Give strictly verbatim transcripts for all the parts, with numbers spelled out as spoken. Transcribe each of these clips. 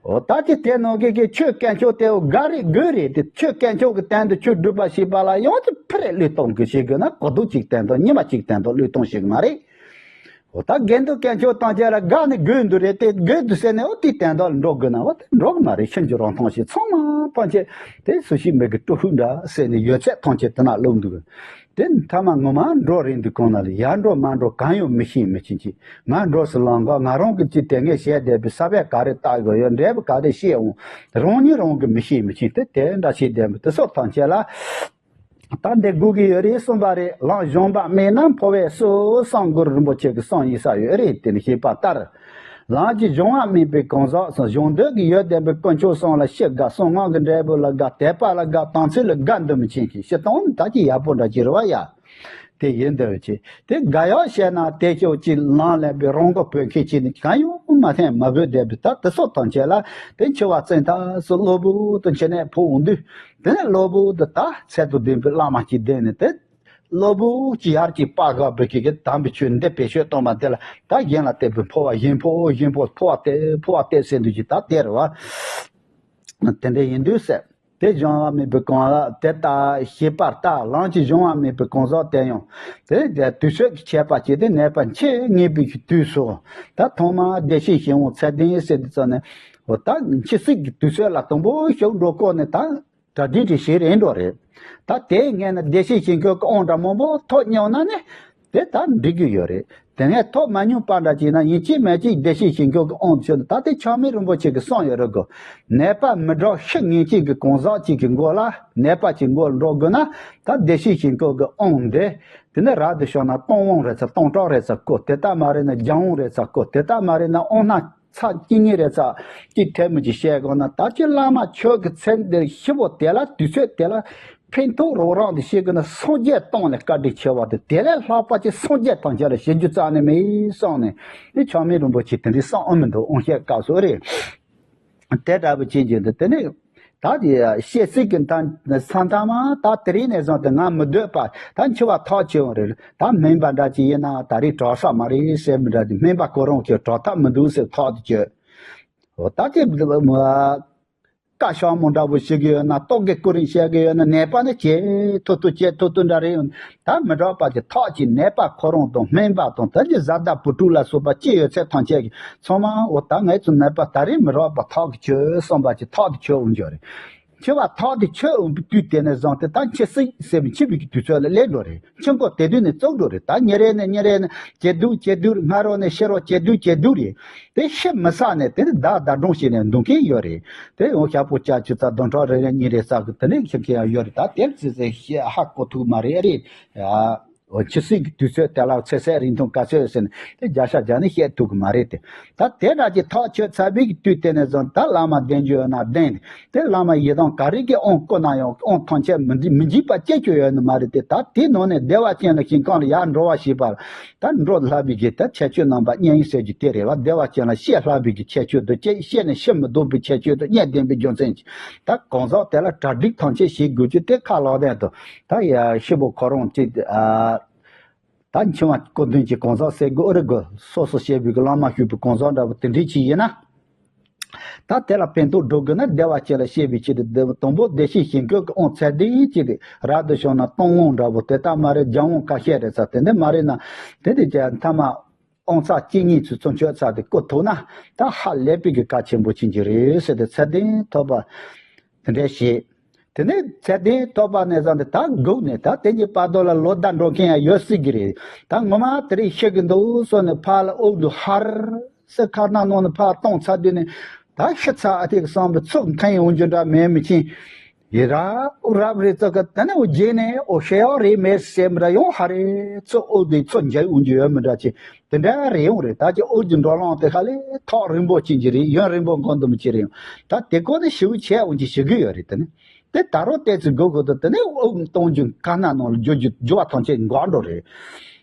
འོ་ད་ཅི་དེ་ནང་གི་གི་ཆོས་དཀོན་མཆོག་དེ་འོ་དགའ་རེད་དགོས་རེད་དེ། ཆོས་དཀོན་མཆོག་གི་སྟེང་དུ་ཆོས་སྒྲུབ་པ་བྱེད་པ་ལ་ཡང་ཅི་ཕི་རེ་བློས་གཏོང་གི་བྱེད་དགོས་ན། གོ་ཟླུམ་གཅིག་སྟེང་དུ་ཉི་མ་གཅིག་སྟེང་དུ་བློས་གཏོང་བྱེད་གི་མ་རེད། འོ་ད་དགེ་འདུན་དཀོན་མཆོག་ཐམས་ཅད་ལ་དགའ་ནི་དགོས་འདུག་རེད་དེ། དགོས་འདུག་ཟེར་ནས་འོ་དེའི་སྟེང་དུ་འགྲོ་དགོས་ན་འོ་དེ་འགྲོ་གི་མ་རེད། ཆུང་ཆུང་རང་མཐོང་ཞིག་ཚང་མ་ཐམས་ཅད་དེ་སུ་ཞིག་མེད་གི་ཀྲུ་ཧུ་འདྲ་ཟེར་ནས་ཡོད་ཚད་ཐམས་ཅད་དེ་ན་བླུགས་འདུག་དེ་མཐའ་མ་ངོ་མ་འགྲོ་རན་དུས་གང་ན་ལ་ཡར་འགྲོ་མར་འགྲོ་གང་ཡང་མི་ཤེས་མི་ཤེས་ཀྱི། ང་འགྲོ་སུ་ལང་ག་ང་རང་གི་ཅི་དེ་ངས་བཤད་བསྡད་པའི་ས་བད་ག་རེ་བཏགས་དགོས་ཡོད་འབྲས་བུ་ག་རེ་བཤད་འོང་རང་ཉིད་རང་གི་མི་ཤེས་མི་ཤེས་དེ་དེ་འདྲ་བྱེད་བསྡད་པ་དེ་སོགས་ཐམས་ཅད་ལ། ད་འདི་དགོས་ཀྱི་ཡོད་རེད་གསུངས་པ་རེད། ལམ་གཞུང་པ་མེད་ན་འཕོ་བའི་སྲོལ་གསུམ་གུ་རུ་རིན་པོ་ཆེ་གི་གསུང་ཡིན་ས་ཡོད་རེད། དེ་ནི་ཤེས་པ་ལྟར། ལམ་གྱི་གཞུང་བ་མེད་པའི་གང་ཟག་གསུམ། གཞུང་དོན་གྱི་ཡོན་ཏན་པའི་དཀོན་མཆོག་གསུམ་ལ་ཤི་དགའ། གསང་སྔགས་ཀྱི་འབྲས་བུ་ལ་དགའ། དད་པ་ལ་དགའ། དམ་ཚིག་ལ་དགའ་འདུག་མི་ཆེན་གྱི་ཤི་སྟངས་ནི་ད་ཀྱི་ཡག་པོ་འདྲ་ཅིག་རེད་བ་ཡ། དེ་ཡིན་འདོད་ཅིག་དེ་དགའ་ཡག་བཤད་ན་དེ་ཤོག་ཅིག་ལམ་ལས་པའི་རང་མགོ་བོད་མཁས་ཅིག་ནི་གང་ཡང་མ་ཐེན་མ་བོད་བསྡད་པའི་ད་དེ་སོགས་ཐམས་ཅད་ལ་དེ་འཆི་བ་བཙན་ཐབས་སུ་གློ་བུར་དུ་འཆི་ནད་ཕོག་འོང་དུས། དེ་ནས་གློ་བུར་དུ་ད་ཚད་དུ་ལྡན་པའི་བླ་མ་ཅིག་བསྡད་ནས་དེ། གློ་བུར་གྱི་ཡར་གྱི་པགས་ཁ་བུ་གི་གི་དམ་པའི་ཆོས་འདི་བེད་སྤྱོད་གཏོང་བ་དེ་ལ་ད་གཞན་ལ་བལྟས་པའི་འཕོ་བ་གཞན་འཕོ་གཞན་འཕོ་འཕོ་བ་སྟེ་འཕོ་བ་སྟེ་ཟེར་འདུག་ཅི་ད་དེ་རེད་བ། དེ་འདྲ་ཡིན་དུས་ཟེར། དེ་སྦྱང་བ་མེད་པའི་གང་ལ་དེ་ལྟ་ཤེས་པར་ལྟ། ལམ་གྱི་སྦྱང་བ་མེད་པའི་གང་ཟག་དེ་ཡང་དེ་དུས་ཚོད་ཀྱི་ཁྱད་པར་བྱས་ཏེ་ནད་པ་འཆི་ངེས་པའི་དུས་སུ་ད་ཐོག་མར་བདེ་གཤེགས་ཤིང་འོང་ཚད་ལྡན་ཟེར་དུས་ཙམ་ནས་འོ་ད་འཆི་སྲིད་ཀྱི་དུས་ཚོད་ལ་དང་པོ་ཞུགས་འགྲོ་སྐོར་ནས་ད། གྲ་སྒྲིག་གི་བྱེད་རན་འགྲོ་རེད། ད་དེ་ངས་ན་བདེ་གཤེགས་ཞིང་ཁྱོད་ཀྱི་དབང་འདྲ་མང་པོ་ཐོབ་མྱོང་ན་ནི་དེ་ད་འགྲིག་གི་ཡོད་རེད། དེ་ངས་ཐོབ་མ་མྱོང་པ་འདྲ་ཅིག་ན་ཡིན་གཅིག་མིན་གཅིག་བདེ་གཤེགས་ཞིང་ཁྱོད་ཀྱི་དབང་ཆོད་ད་དེ་ཆགས་མེད་རིན་པོ་ཆེ་གི་གསུང་ཡོད་རེད་གོ། ནད་པ་མི་དྲག་ཤི་ངེས་ཅིག་གི་གང་ཟག་ཅིག་གི་མགོ་ལ་ནད་པ་ཅིག་མགོ་ལ་འགྲོ་དགོས་ན་ད་བདེ་གཤེགས་ཞིང་ཁྱོད་ཀྱི་དབང་འདི་དེ་ནས་རབ་ཏུ་བྱུང་ན་སྟོང་དབང་རེད་ཚ་སྟོང་ཕྲག་རེད་ཚ་གོ། དེ་ལྟ་མ་རེད་ན་བརྒྱ་དབང་རེད་ཚ་གོ། དེ་ལྟ་མ་རེད་ན་དབང་སྣ། ཚ་གཅིག་གཉིས་རེ་ཚ་གཅིག་ཐལ་མོ་གཅིག་བཤད་དགོས་ན་ད་ཅི་བླ་མ་ཆོས་ཀྱི་ཚེ་འདིར་ཤི་བོ་དེ་ལ་དུས་ཚོད་དེ་ལ་ཕན་ཐོགས་རོགས་རམ་དུ་བྱེད་དགོས་ན་སངས་རྒྱས་སྟོང་ནས་བཀའ་དྲིན་ཆེ་བ་དེ་དེ་ལས་ལྷག་པ་ཅི་སངས་རྒྱས་དང་ཆ་ལ་བྱེད་རྒྱུ་རྩ་ནས་མེད་བསམ་ནས་ནི་ཆགས་མེད་རིན་པོ་ཆེ་དེ་འདྲའི་བསམ་ཨ་མི་འདུག་དབང་བཤད་སྐབས་སུ་རེད། དེ་འདྲ་བོ་ཅན་གྱི་འདི་དེ་ནས་ད་དེ་བཤད་ཚིག་གི་མཐའ་ས་མཐའ་མ་ད་དེ་རིང་ནས་བཟུང་སྟེ་ང་མི་སྡོད་པ་ད་འཆི་བ་ཐག་ཆོད་འོང་རེད། ད་སྨན་པ་འདྲ་ཅིག་ཡིན་ན་ད་རེས་དྲག་ས་མ་རེད་ཟེར་མི་འདྲ་ཅིག་སྨན་པ་ཁོ་རང་གིས་དྲག་ཐབས་མི་འདུག་ཟེར་ཐག་དེ་ཆོད། འོ་ད་དེ་བཀའ་ཤག་མོ་འདྲ་བོ་ཞིག་ཡོད་ན་རྟོག་གེ་ཀུ་རིང་བཤད་གི་ཡོད་ན་ནད་པ་ནི་བྱེད་ཐུབ་ཐུབ་བྱེད་ཐུབ་ཐུབ་འདྲ་རེད་ཡོང་། ད་མི་དྲག་པ་གི་ཐག་གི་ནད་པ་ཁོ་རང་དང་སྨན་པ་དང་ད་གི་བཟའ་ཟླ་བུ་ཕྲུག་ལ་སོགས་པ་ཅི་ཡོད་ཚད་ཐམས་ཅད་ཀྱི་ཚང་མ་འོ་ད་ངའི་ཚོ་ནད་པ་ད་རེས་མི་དྲག་པ་ཐག་གི་ཆོད་བསམ་པ་གི་ཐག་གི་ཆོད་འོང་རྒྱུ་རེད། འཆི་བ་ཐག་གི་ཆོད་འོང་པའི་དུས་དེ་ནས་བཟུང་སྟེ་ད་འཆི་སྲིད་ཟེར་བའི་འཆི་བའི་གི་དུས་ཚོད་ལ་སླེབས་འགྲོ་རེད། འཆི་འགོ་དེ་དུས་ནས་བཙུགས་འགྲོ་རེད། ད་ཉིན་རེ་ནས་ཉིན་རེ་ནས་ཇེ་སྡུག་ཇེ་སྡུག་སྔ་རོལ་ནས་ཕྱི་རོལ་ཇེ་སྡུག་ཇེ་སྡུག་རེད། དེ་ཤི་མི་ས་ནས་དེ་ནི་བདག་བདག་སྒྲུང་བྱས་ནས་འདུག་མཁན་ཡོད་རེད། དེ་ཡང་ཞག་པོ་བཅུ་བཅུ་ཙམ་བདུན་ཕྲག་རེ་རེ་གཉིས་རེ་ཙམ་གི་དེ་ནས་ཤི་མཁན་ཡང་ཡོད་རེད། ད་དེ་ཚོ་ཚོ་ཤི་ཧ་གོ་ཐུབ་མ་རེད་རེད། ཨ། འོ་འཆི་སྲིད་ཀྱི་དུས་ཚོད་དེ་ལ་ཚེ་ཟད་རིང་ཐུང་ག་ཚོད་ཟེར་ནས་དེ་བརྒྱ་ཆ་བརྒྱ་ནས་བཤད་ཐུབ་ཀྱི་མ་རེད་དེ། ད་དེ་འདྲ་ཅིག་ཐག་ཆོད་ཚར་བའི་གི་དུས་དེ་ནས་བཟུང་ད་བླ་མ་བདེན་རྒྱུ་ཡོད་ན་བདེན་ནས་དེ་བླ་མ་ཡི་དམ་ག་རེ་གི་དབང་བསྐུར་ན་ཡང་དབང་ཐམས་ཅད་མི་འཇིག་མི་འཇིག་པ་སྐྱེ་རྒྱུ་ཡོད་ནི་མ་རེད་དེ། ད་དེ་ནང་ནས་བདེ་བ་ཅན་ལ་ཞིང་ཁམས་ལ་ཡར་འགྲོ་བ་ཞེས་པ་ལ། ད་འགྲོ་སླ་བའི་གི་ད་ཁྱད་ཆོས་རྣམ་པ་གཉིས་ཡིན་ཟེར་རྒྱུ་དེ་རེད་བ། བདེ་བ་ཅན་ལ་སྐྱེ་སླ་བའི་གི་ཁྱད་ཆོས་དང་སྐྱེ་སྐྱེས་ནས་ཤི་མི་ལྡོག་པའི་ཁྱད་ཆོས་དང་གཉིས་ལྡན་པའི་རྒྱུ་མཚན་གྱིས་ད་གང་ཟག་དེ་ལ་གྲ་སྒྲིག་ཐམས་ཅད་བྱེད་དགོས་རྒྱུ་དེ་ཁ་ལག་ལྡན་དུ་ད་ཡ་ཤི་བོ་ཁོ་རང་གཅིག་ཨ། ད་འཆི་བ་སྐུ་མདུན་གྱི་གང་ཟག་ཟེར་དགོས་ཨ་རེད་དགོས། སོ་སོ་ཞེས་པའི་གི་བླ་མ་ཞུས་པའི་གང་ཟག་འདྲ་བོ་དེ་འདྲའི་ཅིག་ཡིན་ན། ད་དེ་ལ་ཕན་ཐོགས་འགྲོ་དགོས་ན་བདེ་བ་ཅན་ལ་སྐྱེ་བའི་ཆེད་དུ་དང་པོ་བདེ་གཤེགས་ཞིང་བཀོད་ཀྱི་དབང་ཚད་ལྡན་གཅིག་གིས་རབ་ཏུ་བྱུང་ན་སྟོང་དབང་འདྲ་བོ་དེ་ལྟ་མ་རེད། བརྒྱ་དབང་ཁ་ཤས་རེད་ས་དེ་འདྲ་མ་རེད་ན་དེ་འདྲ་ཅན་མཐའ་མ་དབང་ཚད་གཅིག་གཉིས་ཚུལ་ཚོ་མཆོད་ཚར་དེ་བཀོད་ཐུབ་ན་ད་ཧ་ལས་པའི་གི་གལ་ཆེན་པོ་ཕྱིན་གྱི་རེད་ཟེར་ཏེ་ཚད་ལྡན་ཐོབ་པ། དེ་འདྲ་བྱེད། དེ་ནས་ཚད་ལྡན་ཐོབ་པ་ནས་བཟུང་སྟེ་ད་སྒུག་ནས་ད་དེ་གཉིས་བར་དོ་ལ་ལོ་ཟླ་འགྲོ་མཁན་ཡང་ཡོད་སྲིད་ཀྱི་རེད། ད་ངོ་མ་དེ་རིང་ཤི་གི་འདུག་བསམ་ནས་ཕར་ལ་དབུགས་འདུག་ཧར་སེ་ཁ་སྣ་ནང་ནས་ཕར་གཏོང་ཚར་དུས་ནས་ད་ཤི་ཚར་ཨ་ཐེག་བསམ་པའི་ཚུགས་འཐེན་འོང་རྒྱུ་འདྲ་མེད་མི་ཕྱིན། ཡི་རབ་རབ་རེ་ཙོ་ག་དེ་ནས་འོ་རྗེས་ནས་འོ་ཤེས་ཡག་རེད་མེད་སེམས་ར་ཡོང་ཧ་རེ་ཚོ་དབུགས་འདུག་ཚོ་འཇལ་འོང་རྒྱུ་ཡོད་མི་འདྲ་ཅིག་དེ་འདྲ་རེ་ཡོང་རེད། ད་ཅི་དབུགས་ཀྱི་འགྲོ་ལམ་དེ་ཧ་ལས་ཐག་རིང་པོ་ཕྱིན་གྱི་རེད། ཡུན་རིང་པོ་འགོར་འདུག་མི་ཅི་རེད། ད་དེ་ཀོ་ནས་ཞིའུ་ཆད་འོང་གི་ཞིག་གི་ཡོད་རེད། དེ་ནི་དེ་ད་རུང་བལྟས་ཚེ་དགོས་དགོས་དུ་དེ་ནི་དབུགས་གཏོང་རྒྱུ་ཁ་སྣ་ནང་ལ་འཇུ་རྒྱུ་འཇུ་བ་ཐམས་ཅད་འགོར་འགྲོ་རེད།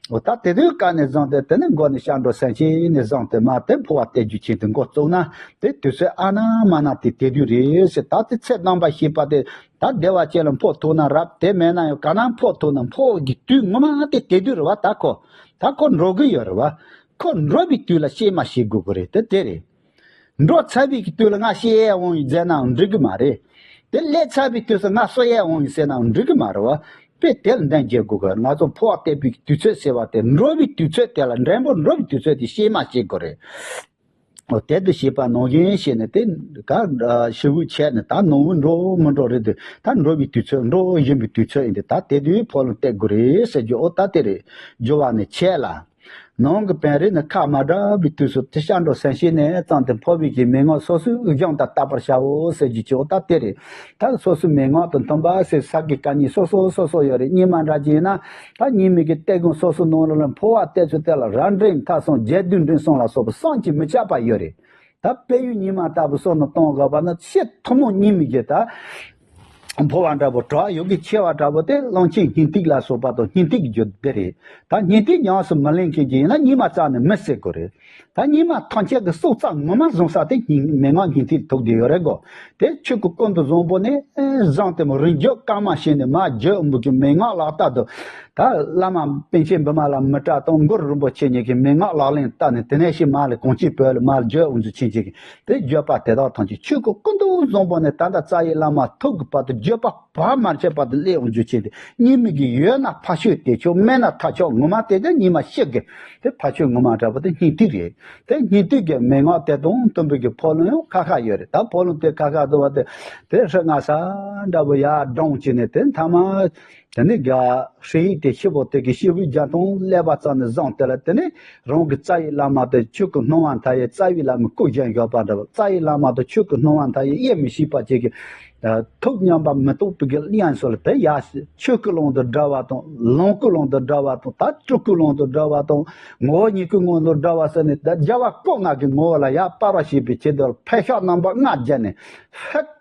འོ་ད་དེ་དུས་ཀ་ནས་བཟུང་སྟེ་དེ་ནི་མགོ་ནས་ཤར་འགྲོ་སེམས་ཅན་ནས་བཟུང་སྟེ་མ་དེ་འཕོ་བ་སྟེར་རྒྱུ་ཆེད་དུ་འགོ་བཙུགས་ན་དེ་དུས་ཚོད་ཨ་ན་མ་ན་དེ་དེ་དུས་རེད་ཟེར། ད་དེ་ཚེ་རྣམ་པ་ཤེས་པ་དེ་ད་བདེ་བ་ཅན་ལ་འཕོ་ཐུབ་ན་རབ། དེ་མེད་ན་ཡང་ག་ན་འཕོ་ཐུབ་ན་འཕོ་གི་དུས་ངོ་མ་དེ་དེ་དུས་རེད་བ། ད་ཁོ་ད་ཁོ་འགྲོ་གི་ཡོད་རེད་བ། ཁོ་འགྲོ་བའི་དུས་ལ་ཤེས་མ་ཤེས་དགོས་གི་རེད། དེ་དེ་རེད། འགྲོ་ཚར་བའི་གི་དུས་ལ་ང་ཤི་ཡས་འོང་ཡིན་ཟེར་ནའང་འགྲིག་གི་མ་རེད། དེ་ལས་ཚར་བའི་དུས་སུ་ང་གསོ་ཡས་འོང་ཡིན་ཟེར་ནའང་འགྲིག་གི་མ་རེད་བ། དཔེ་དེ་ལ་འདང་རྒྱག་དགོས་གི། ང་ཚོ་འཕོ་བ་གཏད་པའི་གི་དུས་ཚོད་ཟེར་བ་དེ་འགྲོ་བའི་དུས་ཚོད་དེ་ལ། འགྲེང་བུ་འགྲོ་བའི་དུས་ཚོད་དེ་ཤེས་མ་ཤེས་དགོས་རེད། འོ་དེ་དུ་ཤེས་པ་ནང་བཞིན་བྱས་ནས་དེ་ག་ཤི་བོའི་ཆད་ནས་ད་ནང་བོ་འགྲོ་མི་འགྲོ་རེད་དེ། ད་འགྲོ་བའི་དུས་ཚོད་འགྲོ་བཞིན་པའི་དུས་ཚོད་ཡིན་དེ། ད་དེ་དུས་འཕོ་ལུང་གཏད་དགོས་རེད་ཟེར་རྒྱུ་འོ་ད་དེ་རེད། སྦྱོར་བ་ནས་ཆད་ལ། ནང་གི་བན་རི་ནི་ཁ་མ་བྲལ་བའི་དུས་སུ་དེ་ཤར་འགྲོ་སེམས་ཤེས་ནས་བརྩམས་ཏེ་འཕོ་བའི་གི་མན་ངག་སོ་སོའི་དབུགས་སྦྱང་དང་བརྟག་པར་བྱའོ་ཟེར་རྒྱུ་ཅིག་འོ་ད་དེ་རེད། ད་སོ་སོའི་མན་ངག་དང་མཐུན་པ་ཟེར་ས་གི་བཀའ་རྙིང་སོ་སོ་སོ་སོ་ཡོད་རེད། རྙིང་མ་འདྲ་ཅིག་ཡིན་ན་ད་རྙིང་མའི་གི་གཏེར་སྒོམ་སོ་སོ་ནང་ལ་འཕོ་བ་གཏད་ཚུལ་དེ་ལ་རབ་འབྲིང་མཐའ་གསུམ་རྒྱས་བསྡུས་འབྲིང་གསུམ་ལ་སོགས་པ་བསམ་གྱིས་མི་ཁྱབ་པ་ཡོད་རེད། ད་དཔལ་ཡུལ་རྙིང་མ་ལྟ་བུ་སོགས་ནང་གཏོང་དགོས་པ་ན་ཆེས་ཐུན་མོང་རྙིང་མའི་གི་ད་འཕོ་བ་འདྲ་པོ་གྲགས་ཡོད་གི། ཆེ་བ་འདྲ་པོ་དེ་གླང་ཆེན་སྙིང་ཐིག་ལ་སོགས་པ་དང་། སྙིང་ཐིག་གི་རྒྱུད་དེ་རེད། ད་སྙིང་ཐིག་ཉམས་སུ་མི་ལེན་མཁན་གྱི་ཡིན་ན་རྙིང་མ་རྩ་ནས་མི་ཟེར་དགོས་རེད། ད་རྙིང་མ་ཐམས་ཅད་ཀྱི་སྲོག་རྩ་ངོ་མ་བཟུང་ས་དེ་སྙིང་མན་ངག་སྙིང་ཐིག་ཐུག་བསྡད་ཡོད་རེད་གོ། དེ་ཆོས་ཀྱི་ཀུན་ཏུ་བཟང་པོ་ནས་བཟུང་སྟེ་མོ་རིང་བརྒྱུད་བཀའ་མ་བྱས་ནས་མ་བརྒྱུད་འབུལ་གྱི་མན་ངག་ལག་བསྟར་དུ། ད་བླ་མ་པཎ་ཆེན་བི་མ་ལ་མི་ཏྲ་དང་གུ་རུ་རིན་པོ་ཆེ་གཉིས་ཀྱི་མན་ངག་ལག་ལེན་བསྟར་ནས། དེ་ནས་ཕྱིས་མ་ལ་གངས་ཅན་བོད་ལ་མ་ལ་བརྒྱུད་འོང་ཚུལ་ཕྱིན་ཆད་ཀྱི་དེ་བརྒྱུད་པ་དེ་དག་ཐམས་ཅད་ཆོས་ཀྱི་ཀུན་ཏུ་བཟང་པོ་ནས་ད་ལྟ་རྩ་བའི་བླ་མ་ཐུག་གི་བར་དུ་བརྒྱུད་པ་བར་མ་ཆད་བར་དུ་སླེབས་འོང་ཚུལ་ཕྱིན་ཏེ། རྙིང་མའི་གི་ཡོད་ན་ཕ་ཆོས་དེ་ཆོས། མེད་ན་ཐ་ཆོས། ངོ་མ་དེ་དེ་རྙིང་མ་ཤེས་དགོས། དེ་ཕ་ཆོས་ངོ་མ་འདྲ་པོ་དེ་སྙིང་ཐིག་རེད། དེ་སྙིང་ཐིག་གི་མན་ངག་དེ་དང་མཐུན་པའི་གི་འཕོ་ལུང་ཡང་ཁ་ཁ་ཡོད་རེད། ད་འཕོ་ལུང་དེ་ཁ་ཁ་དུ་བ་དེ་དེ་ཧྲི་ང་ས་འདྲ་པོ་ཡར་བགྲངས་བྱས་ནས་དེ་མཐའ་མ། དེ་ནས་དགེ་བ་ཧྲི་ཡིག་དེ་ཤི་བོ་དེ་གི་ཤི་བོའི་རྒྱ་མཐོང་ཀླད་པ་ཙམ་ནས་བཟུང་སྟེ་ལ། དེ་ནས་རང་གི་རྩ་བའི་བླ་མ་དེ་ཆོས་ཀྱི་སྣང་བ་མཐའ་ཡས། རྩ་བའི་བླ་མའི་སྐུ་བཞེངས་ཡོད་པ་འདྲ་བ། རྩ་བའི་བླ་མ་དེ་ཆོས་ཀྱི་སྣང་བ་མཐའ་ཡས་དབྱེར་མི་ཕྱེད་པ་ཅིག་གི་ཐུགས་མཉམ་པ་མི་རྟོག་པའི་གི་དབྱིངས་སུ་ལ་དེ་ཡ། ཆོས་ཀུན་ཀློང་དུ་བསྒྲལ་བ་དང་། ལོངས་སྐུ་ཀློང་དུ་བསྒྲལ་བ་དང་། ད་སྤྲུལ་སྐུ་ཀློང་དུ་བསྒྲལ་བ་དང་། ངོ་བོ་ཉིད་སྐུའི་ངང་དུ་བསྒྲལ་བ་ཟེར་ནས། ད་རྒྱལ་བ་སྐུ་ལྔ་གི་ངོ་བོ་ལ་ཡར་སྤར་བ་བྱེད་པའི་ཆེད་དུ་འཕེལ་ཤག་རྣམ་པ་ལྔ་བརྒྱབ་ནས་ཧད།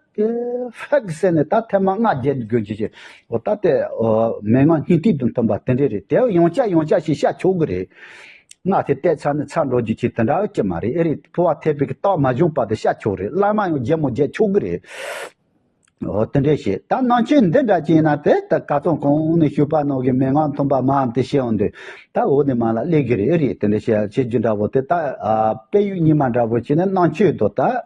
ཧད་ཟེར་ནས་ད་ཐེངས་མ་ལྔ་བརྒྱབ་དགོས་ཀྱི་ཞེས། འོ་ད་དེ་མན་ངག་སྙིང་ཐིག་དང་མཐུན་པ་དེ་འདྲས་རེད། དེ་ཡང་བསྐྱར་ཡང་བསྐྱར་ཞིག་བཤད་ཆོག་གི་རེད། སྔགས་དེ་བལྟས་ཚར་ནས་ཚར་འགྲོ་རྒྱུ་ཅིག་དེ་འདྲ་ཡོད་ཀྱི་མ་རེད། ཨེ་རེད། འཕོ་བ་ཐེབས་པའི་གི་རྟགས་མ་བྱུང་བར་དུ་བཤད་ཆོག་རེད། བླ་མ་ཡང་རྒྱལ་མོ་རྒྱལ་ཆོག་གི་རེད། འོ་དེ་འདྲས་ཞེས། ད་ནང་ཆོས་འདི་འདྲ་ཅིག་ཡིན་ན་དེ་ད་ཁ་སང་གོང་ནས་ཞུས་པ་ནང་གི་མན་ངག་མཐུན་པ་མ་འདི་བཤད་འོང་དུས། ད་འོ་ནས་མ་ལ་སླེབས་གི་རེད། ཨེ་རེད། དེ་འདྲས་བཤད་བྱེད་རྒྱུ་འདྲ་པོ་དེ། ད་དཔལ་ཡུལ་རྙིང་མ་འདྲ་པོ་བྱས་ན་ནང་ཆོས་དོ་ད།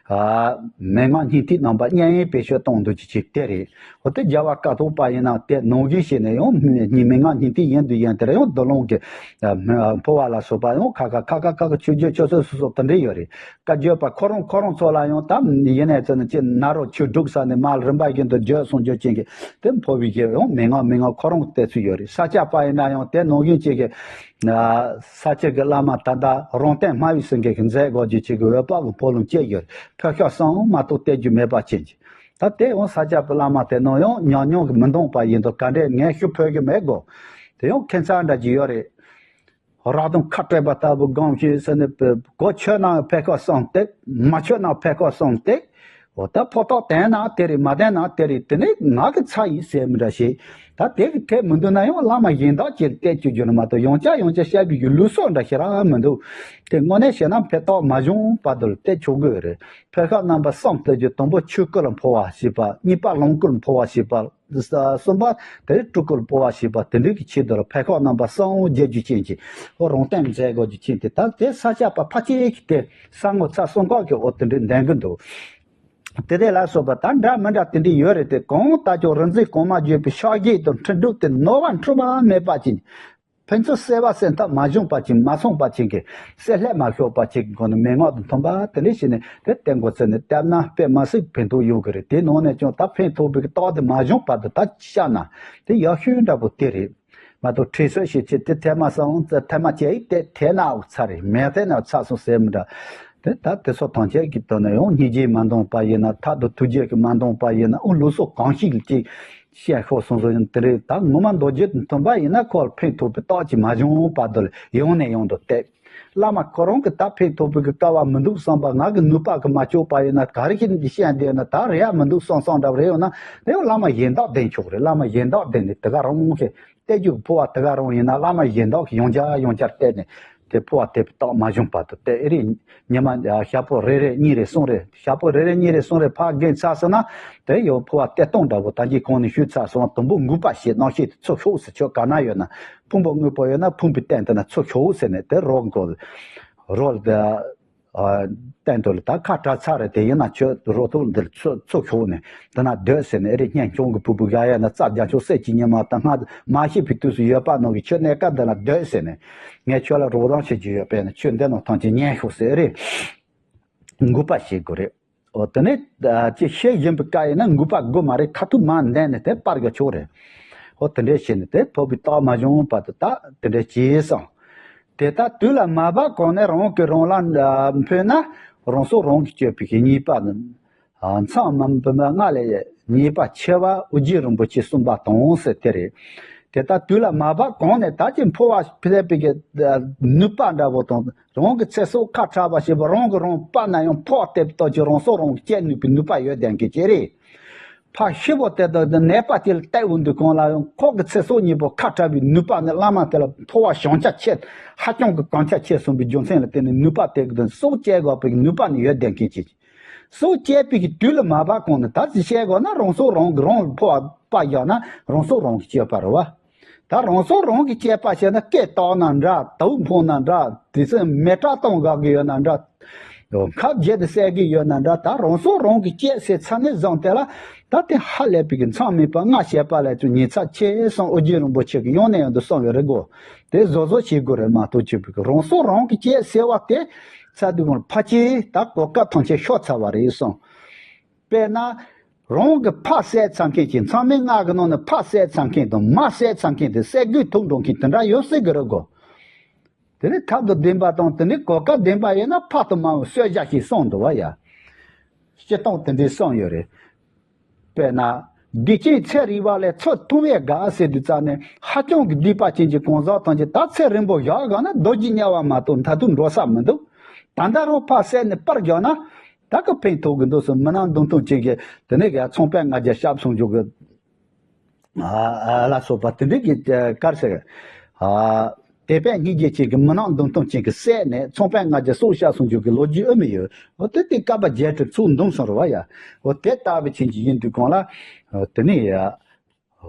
མན་ངག་སྙིང་ཐིག་རྣམ་པ་མཉམ་ཡིན་བེད་སྤྱོད་གཏོང་འདུག་ཅིག་ཅིག་དེ་རེད། འོ་དེ་རྒྱལ་བ་ཀཿཐོག་པ་ཡིན་ན་དེ་ནང་བཞིན་བྱས་ནས་ཡང་མན་ངག་སྙིང་ཐིག་ཡིན་དུ་ཡིན་དེ་ལ་ཡང་དུ་ལོང་གི་འཕོ་བ་ལ་སོགས་པ་ཡང་ཁ་ཁ་ཁ་ཁ་ཁ་ཁ་ཆོས་བརྒྱུད་ཆོས་སྲིད་སོ་སོ་དེ་འདྲ་ཡོད་རེད། བཀའ་བརྒྱུད་པ་ཁོ་རང་ཁོ་རང་ཚོ་ལ་ཡང་ད་ཡིན་ནས་ཚོ་ནི་ཅི་ན་རོ་ཆོས་སྒྲུབ་ས་ནས་མ་རིམ་པ་བཞིན་དུ་བརྒྱུད་སོང་རྒྱུ་ཅན་གྱི་དེ་འཕོ་བའི་གི་ཡང་མན་ངག་མན་ངག་ཁོ་རང་བལྟས་ཚུལ་ཡོད་རེད། ས་སྐྱ་པ་ཡིན་ན་ཡང་དེ་ནང་བཞིན་ཅིག་གི་ས་སྐྱ་གི་བླ་མ་ད་ལྟ་རོང་སྟོན་སྨྲ་བའི་སེང་གེ་གི་མཛད་སྒོ་རྒྱུ་ཅིག་གི་འོད་དཔག་གི་འཕོ་ལུང་བཅས་ཡོད། འཕེལ་ཤག་གསུམ་མ་གཏོགས་བལྟས་རྒྱུ་མེད་པ་ཅན་གྱི། ད་དེ་ཡང་ས་སྐྱ་པའི་བླ་མ་དེ་ནང་ཡང་ཉམས་མྱོང་གི་མི་འདང་པ་ཡིན་དུས་ག་འདྲས་ངས་ཤུགས་ཕོད་གི་མེད་གོ། དེ་ཡང་ཁྱད་མཚར་འདྲ་གྱི་ཡོད་རེད། རག་དུང་ཁ་སྤྲད་པ་ལྟ་བུ་སྒོམ་ཞིག་ཟེར་ནས་གོ་ཆོད་ན་འཕེལ་ཤག་གསུམ་སྟེ། མ་ཆོད་ན་འཕེལ་ཤག་གསུམ་སྟེ། འོ་ད་ཕོ་ཐོག་བསྟན་ན་དེ་རེད། མ་བསྟན་ན་དེ་རེད། དེ་ནི་ང་གི་ཚ་ཡིན་ཟེར་མི་འདྲ་ཞིག་ད་དེ་གི་དེ་མི་འདུག་ན་ཡང་བླ་མ་གཞན་དག་ཅིག་བལྟས་བཅུག་རྒྱུ་ནི་མ་གཏོགས་ཡང་བསྐྱར་ཡང་བསྐྱར་བཤད་པའི་རྒྱུ་ལུགས་སྲོལ་འདྲ་ཞིག་རང་མི་འདུག་དེ་དངོས་གནས་བཤད་ན་འཕེལ་ཐོག་མ་བྱུང་བར་དུ་བལྟས་ཆོག་གི་རེད། འཕེལ་ཤག་རྣམ་པ་གསུམ་ལྟ་རྒྱུ། དང་པོ་ཆོས་སྐུ་ལ་འཕོ་བ་ཞེས་པ། གཉིས་པ་ལོངས་སྐུ་ལ་འཕོ་བ་ཞེས་པ། གསུམ་པ་དེ་སྤྲུལ་སྐུ་ལ་འཕོ་བ་ཞེས་པ། དེ་འདྲ་གི་ཆེད་དུ་ལ་འཕེལ་ཤག་རྣམ་པ་གསུམ་རྒྱས་རྒྱུ་ཅན་གྱི་འོ་རོང་སྟོན་མཛད་སྒོ་རྒྱུ་ཅན་དེ། ད་དེ་ས་སྐྱ་པ་ཕལ་ཆེར་གྱི་དེ་ས་ངོ་ཚ་གསུམ་ཀ་གི་འོ་དེ་འདྲའི་འདོན་གི་འདུག་དེ་དེ་ལ་སོགས་པ་ད་འདྲ་མི་འདྲ་དེ་འདྲའི་ཡོད་རེད་དེ། གང་ལྟར་ཀྱང་རིག་འཛིན་གོང་མ་བརྒྱུད་པའི་ཕྱག་རྒྱས་དང་འཕྲིན་སྒྲུབ་དེ་ནོར་བ་འཁྲུལ་པ་མེད་པ་ཅན། ཕན་ཚུན་བསྲེ་བ་ཟེར་ཐབས་མ་བྱུང་པ་ཅན། མ་ཚང་པ་ཅན་གྱི་བསྲེ་ལྷད་མ་ཤོར་བ་ཅན་གྱི་སྒོ་ནས་མན་ངག་དང་མཐུན་པ་དེ་འདྲ་བྱས་ནས་དེ་བསྟེན་དགོས་ཚུལ་ནི་བལྟས་ན་དཔེ་མ་སྲིད་ཕན་ཐོགས་ཡོང་གི་རེད། དེའི་ནང་ནས་ཀྱང་ད་ཕན་ཐོགས་པའི་རྟགས་དེ་མ་བྱུང་བར་དུ་ད་བཤད་ན་དེ་ཡག་ཤོས་འདྲ་པོ་དེ་རེད། མ་གཏོགས་ཁྲིད་སྲོལ་ཞིག་བྱས་ཏེ་ཐེངས་མ་གསུམ་ཙམ་ཐེངས་མ་བྱས་ཡིན་ཏེ་ཐེབས་ནའང་ཚར་རེད། མེད་ཐེབས་ནའང་ཚར་སོང་ཟེར་མི་འདྲ། དེ་ད་དེ་ཚོ་ཐམས་ཅད་ཀྱི་དོན་ནི་ཡང་སྙིང་རྗེ་མ་འདང་པ་ཡིན་ན། ཐབས་དང་ཐུགས་རྗེ་གིས་མ་འདང་པ་ཡིན་ན། ཨོ་ལུགས་སྲོལ་གང་ཞིག་ཅིག་བཤད་ཤོག་སོང་སོང་ཡིན་དེ་རེད། ད་ངོ་མ་མདོ་རྒྱུད་དང་མཐུན་པ་ཡིན་ན་ཁོ་ལ་ཕན་ཐོགས་པའི་རྟགས་ཅིག་མ་བྱུང་བར་དུ་ཡང་ནས་ཡང་དུ་བལྟས། བླ་མ་ཁོ་རང་གི་ད་ཕན་ཐོགས་པའི་གི་སྐལ་བ་མི་འདུག་བསམ་པ། ང་གི་ནུས་པ་གིས་མ་ལྕོགས་པ་ཡིན་ན། ག་རེ་ཞིག་འདི་བཤད་འདི་ཡིན་ན་ད་རེད་ཡ་མི་འདུག་བསམ་བསམ་འདྲ་བ་རེ་ཡོང་ན། དེ་ཡང་བླ་མ་གཞན་དག་བསྟེན་ཆོག་རེད། བླ་མ་གཞན་དག་བསྟེན་ནས་དེ་ག་རང་ཞིག་བལྟས་རྒྱུ་གི་འཕོ་བ་དེ་ག་རང་ཡིན་ན་བླ་མ་གཞན་དག་གིས་ཡང་བསྐྱར་ཡང་བསྐྱར་བལྟས་ནས་དེ་འཕོ་བ་དེ་རྟགས་མ་བྱུང་བར་དུ་བལྟས། ཨེ་རེད། ཉི་མ་ཞག་པོ་རེ་རེ་གཉིས་རེ་གསུམ་རེ། ཞག་པོ་རེ་རེ་གཉིས་རེ་གསུམ་རེ་ཕར་རྒན་ཚར་སོང་ན་དེ་ཡང་འཕོ་བ་བལྟས་སྟངས་འདྲ་པོ་ད་གིན་གོང་ནས་ཞུས་ཚར་སོང་། དུམ་བུ་དགུ་པ་ཞེས་རྣམ་ཤེས་དེ་ཚུར་ཤོག་ཟེར། ཆོས་ག་ན་ཡོད་ན་ཕུང་པོ་དངོས་པོ་ཡོད་ན་ཕུང་པོའི་སྟེང་དེ་ན་ཚུར་ཤོག་ཟེར་ནས་དེ་རོ་མགོ་རོ་ལ། སྟེང་དུ་ལ་ད་ཁ་བྲལ་ཚར་རེད། དེ་ཡིན་ན་ཁྱོད་རོ་ཐོག་འདིར་ཚུར་ཚུར་ཤོག་ནས་དེ་ན་སྡོད་ཟེར་ནས། ཨེ་རེད། སྙན་སྐྱོང་གི་ཕུར་བུ་ག་ཡ་ན་རྩྭ་རྒྱ་མཆོག་གསེར་གྱི་ཉི་མ་དང་སྔ་མ་ཤེས་པའི་དུས་སུ་ཡོད་པ་ནང་གི་ཁྱོད་གནས་སྐབས་འདི་ན་སྡོད་ཟེར་ནས། ངས་ཁྱོད་ལ་རོགས་རམ་བྱེད་རྒྱུ་ཡོད་པས་ན་ཁྱོད་འདི་ནང་ཐམས་ཅད་ཉན་ཤོག་ཟེར། ཨེ་རེད། འགུག་པ་བྱེད་དགོས་རེད། འོ་དེ་ནས་ཅི་ཤེས་བཞིན་པའི་སྐབས་ཡིན་ན་འགུག་པ་དགོས་མ་རེད། ཁ་ཐུག་མར་འདེད་ནས་དེ་སྤར་རྒྱག་ཆོག་རེད། འོ་དེ་འདྲས་བྱས་ནས་དེ་ཕོ་བའི་རྟགས་མ་བྱུང་བར་དུ་ད་དེ་འདྲས་བྱས་སོང་། དེ་ལྟར་དུས་ལ་མ་བབ་གོང་ནས་རང་གིས་རང་ལ་འཕོས་ན་རང་སྲོག་རང་གིས་གཅོད་པའི་གཉིས་པ་ནི། མཚམས་མ་བུ་མ་ལྔ་ལས་ཉེས་པ་ཆེ་བ་ཨོ་རྒྱན་རིན་པོ་ཆེ་གསུངས་པ་དང་ཟེར་དེ་རེད། དེ་ལྟར་དུས་ལ་མ་བབ་གོང་ནས་ད་ཅི་འཕོ་བ་སླེབས་པའི་གི་ནུས་པ་འདྲ་བོ་དང་། རང་གི་ཚེ་སྲོག་ཁ་བྲལ་བ་ཞེས་པ་རང་གིས་རང་སྤར་ན་ཡང་ཕོ་བ་སྟེར་བ་ལྟ་ཅི་རང་སྲོག་རང་གིས་གཅོད་ནུས་པའི་ནུས་པ་ཡོད་ལྡན་མཁན་ཅིག་རེད། ཕར་ཤི་བོ་དེ་དང་ནད་པ་དེ་ལ་སྟེར་འོང་དུས་གང་ལ་ཡང་ཁོ་གི་ཚེ་སྲོག་གཉིས་པོ་ཁ་བྲལ་བའི་ནུས་པ་ནི་བླ་མ་དེ་ལ་འཕོ་བ་བྱང་ཆ་ཆེ། ཧ་ཅང་གི་གང་ཆ་ཆེ་གསུངས་པའི་རྒྱུ་མཚན་ལ་བརྟེན་ནས་ནུས་པ་དེ་གི་དང་སྲོག་གཅོད་དགོས་པའི་ནུས་པ་ནི་ཡོད་ལྡན་མཁན་ཅིག་སྲོག་གཅོད་པའི་གི་དུས་ལ་མ་བབ་གོང་ནས་ད་ཅི་བཤད་དགོས་ན་རང་སྲོག་རང་གི་རང་ལ་ཕོ་བ་སྤར་བཞག་ན་རང་སྲོག་རང་གིས་གཅོད་པ་རེད་བ། ད་རང་སྲོག་རང་གིས་གཅོད་པ་བྱས་ན་སྐེ་བཏགས་ན་འདྲ། དུག་འཕངས་ན་འདྲ། དེ་ཚོ་མེ་སྲེག་གཏོང་དགོས་ཀྱི་ཡོད་ན་འདྲ། ཁབ་བརྒྱབ་ཏེ་བསད་ཀྱི་ཡོད་ན་འདྲ། ད་རང་སྲོག་རང་གིས་གཅོད་ཟེར་ཚར་ནས་བཟུང་དེ་ལ་ད་དེ་ཧ་ལས་པའི་གི་མཚམས་མེད་པ་ལྔ་བྱས་པ་ལས་ཚུར་ཉེས་ཚབས་ཆེ་གསུངས། ཨོ་རྒྱན་རིན་པོ་ཆེ་གིས་ཡང་ནས་ཡང་དུ་གསུངས་ཡོད་རེད་གོ། དེ་བཟོ་བཟོ་བྱེད་དགོས་རེད་མ་གཏོགས་ཆོས་པའི་གི་རང་སྲོག་རང་གིས་གཅོད་ཟེར་བ་དེ་ཚར་དུས་གོང་ཕལ་ཆེར་ད་གོ་སྐབས་ཐམས་ཅད་ཤོར་ཚར་བ་རེད་གསུངས། དཔེར་ན། རང་གིས་ཕར་བསད་ཚར་མཁན་གྱི་མཚམས་མེད་ལྔ་གི་ནང་ནས་ཕར་བསད་ཚར་མཁན་དང་མར་བསད་ཚར་མཁན་དེ་བསད་དགོས་ཐུག་འགྲོ་མཁན་དེ་འདྲ་ཡོད་སྲིད་ཀྱི་རེད་གོ། དེ་ནས་ཐབས་དང་ལྡན་པ་དང་དེ་ནས་གོ་སྐབས་ལྡན་པ་ཡིན་ན་ཕ་དང་མ་བུ་གསོད་བྱ་ཞིག་གསུངས་འདུག་བ་ཡ། སྤྱིར་བཏང་དེ་འདྲའི་གསུངས་ཡོད་རེད། དཔེར་ན། སྡིག་ཅན་ཚེ་རིང་བ་ལས་ཚུར་ཐུང་བས་དགའ་ཟེར་དུས་ཙམ་ནས་ཧ་ཅང་གི་སྡིག་པ་ཅན་གྱི་གང་ཟག་ཐམས་ཅད་ད་ཚེ་རིང་པོ་བཞག་དགོས་ན་རྡོ་རྗེ་དམྱལ་བ་མ་གཏོགས་མཐར་ཐུག་འགྲོ་ས་མི་འདུག་ད་ལྟ་རང་ཕར་བསད་ནས་སྤར་བཞག་ན། ད་ག་ཕན་ཐོགས་ཀྱི་འདུག་ཟེར། མི་ནག་མདུང་ཐུང་ཅིག་གིས་དེ་ནས་ག་ཚོང་པ་ལྔ་བརྒྱ་བཤམས་སོང་འཇུག་གི། ཨ་ལ་སོགས་པ་དེ་འདྲའི་གི་ག་རེ་ཟེར། ཨ། དད་པ་སྙིང་རྗེ་ཅན་གྱི་མི་ནག་མདུང་ཐུང་ཅན་གྱིས་བསད་ནས་ཚོང་པ་ལྔ་བརྒྱ་སྲོག་བཤད་སོང་འཇུག་གི་ལོ་རྒྱུས་ཨེ་མི་ཡོད། འོ་དེ་དེ་སྐབས་བརྒྱད་ཁྲི་ཚུར་འདུམ་སོང་རེད་བ་ཡ། འོ་དེ་ལྟ་བུ་ཅན་གྱི་ཡིན་དུས་གང་ལ། དེ་ནས་ཡ།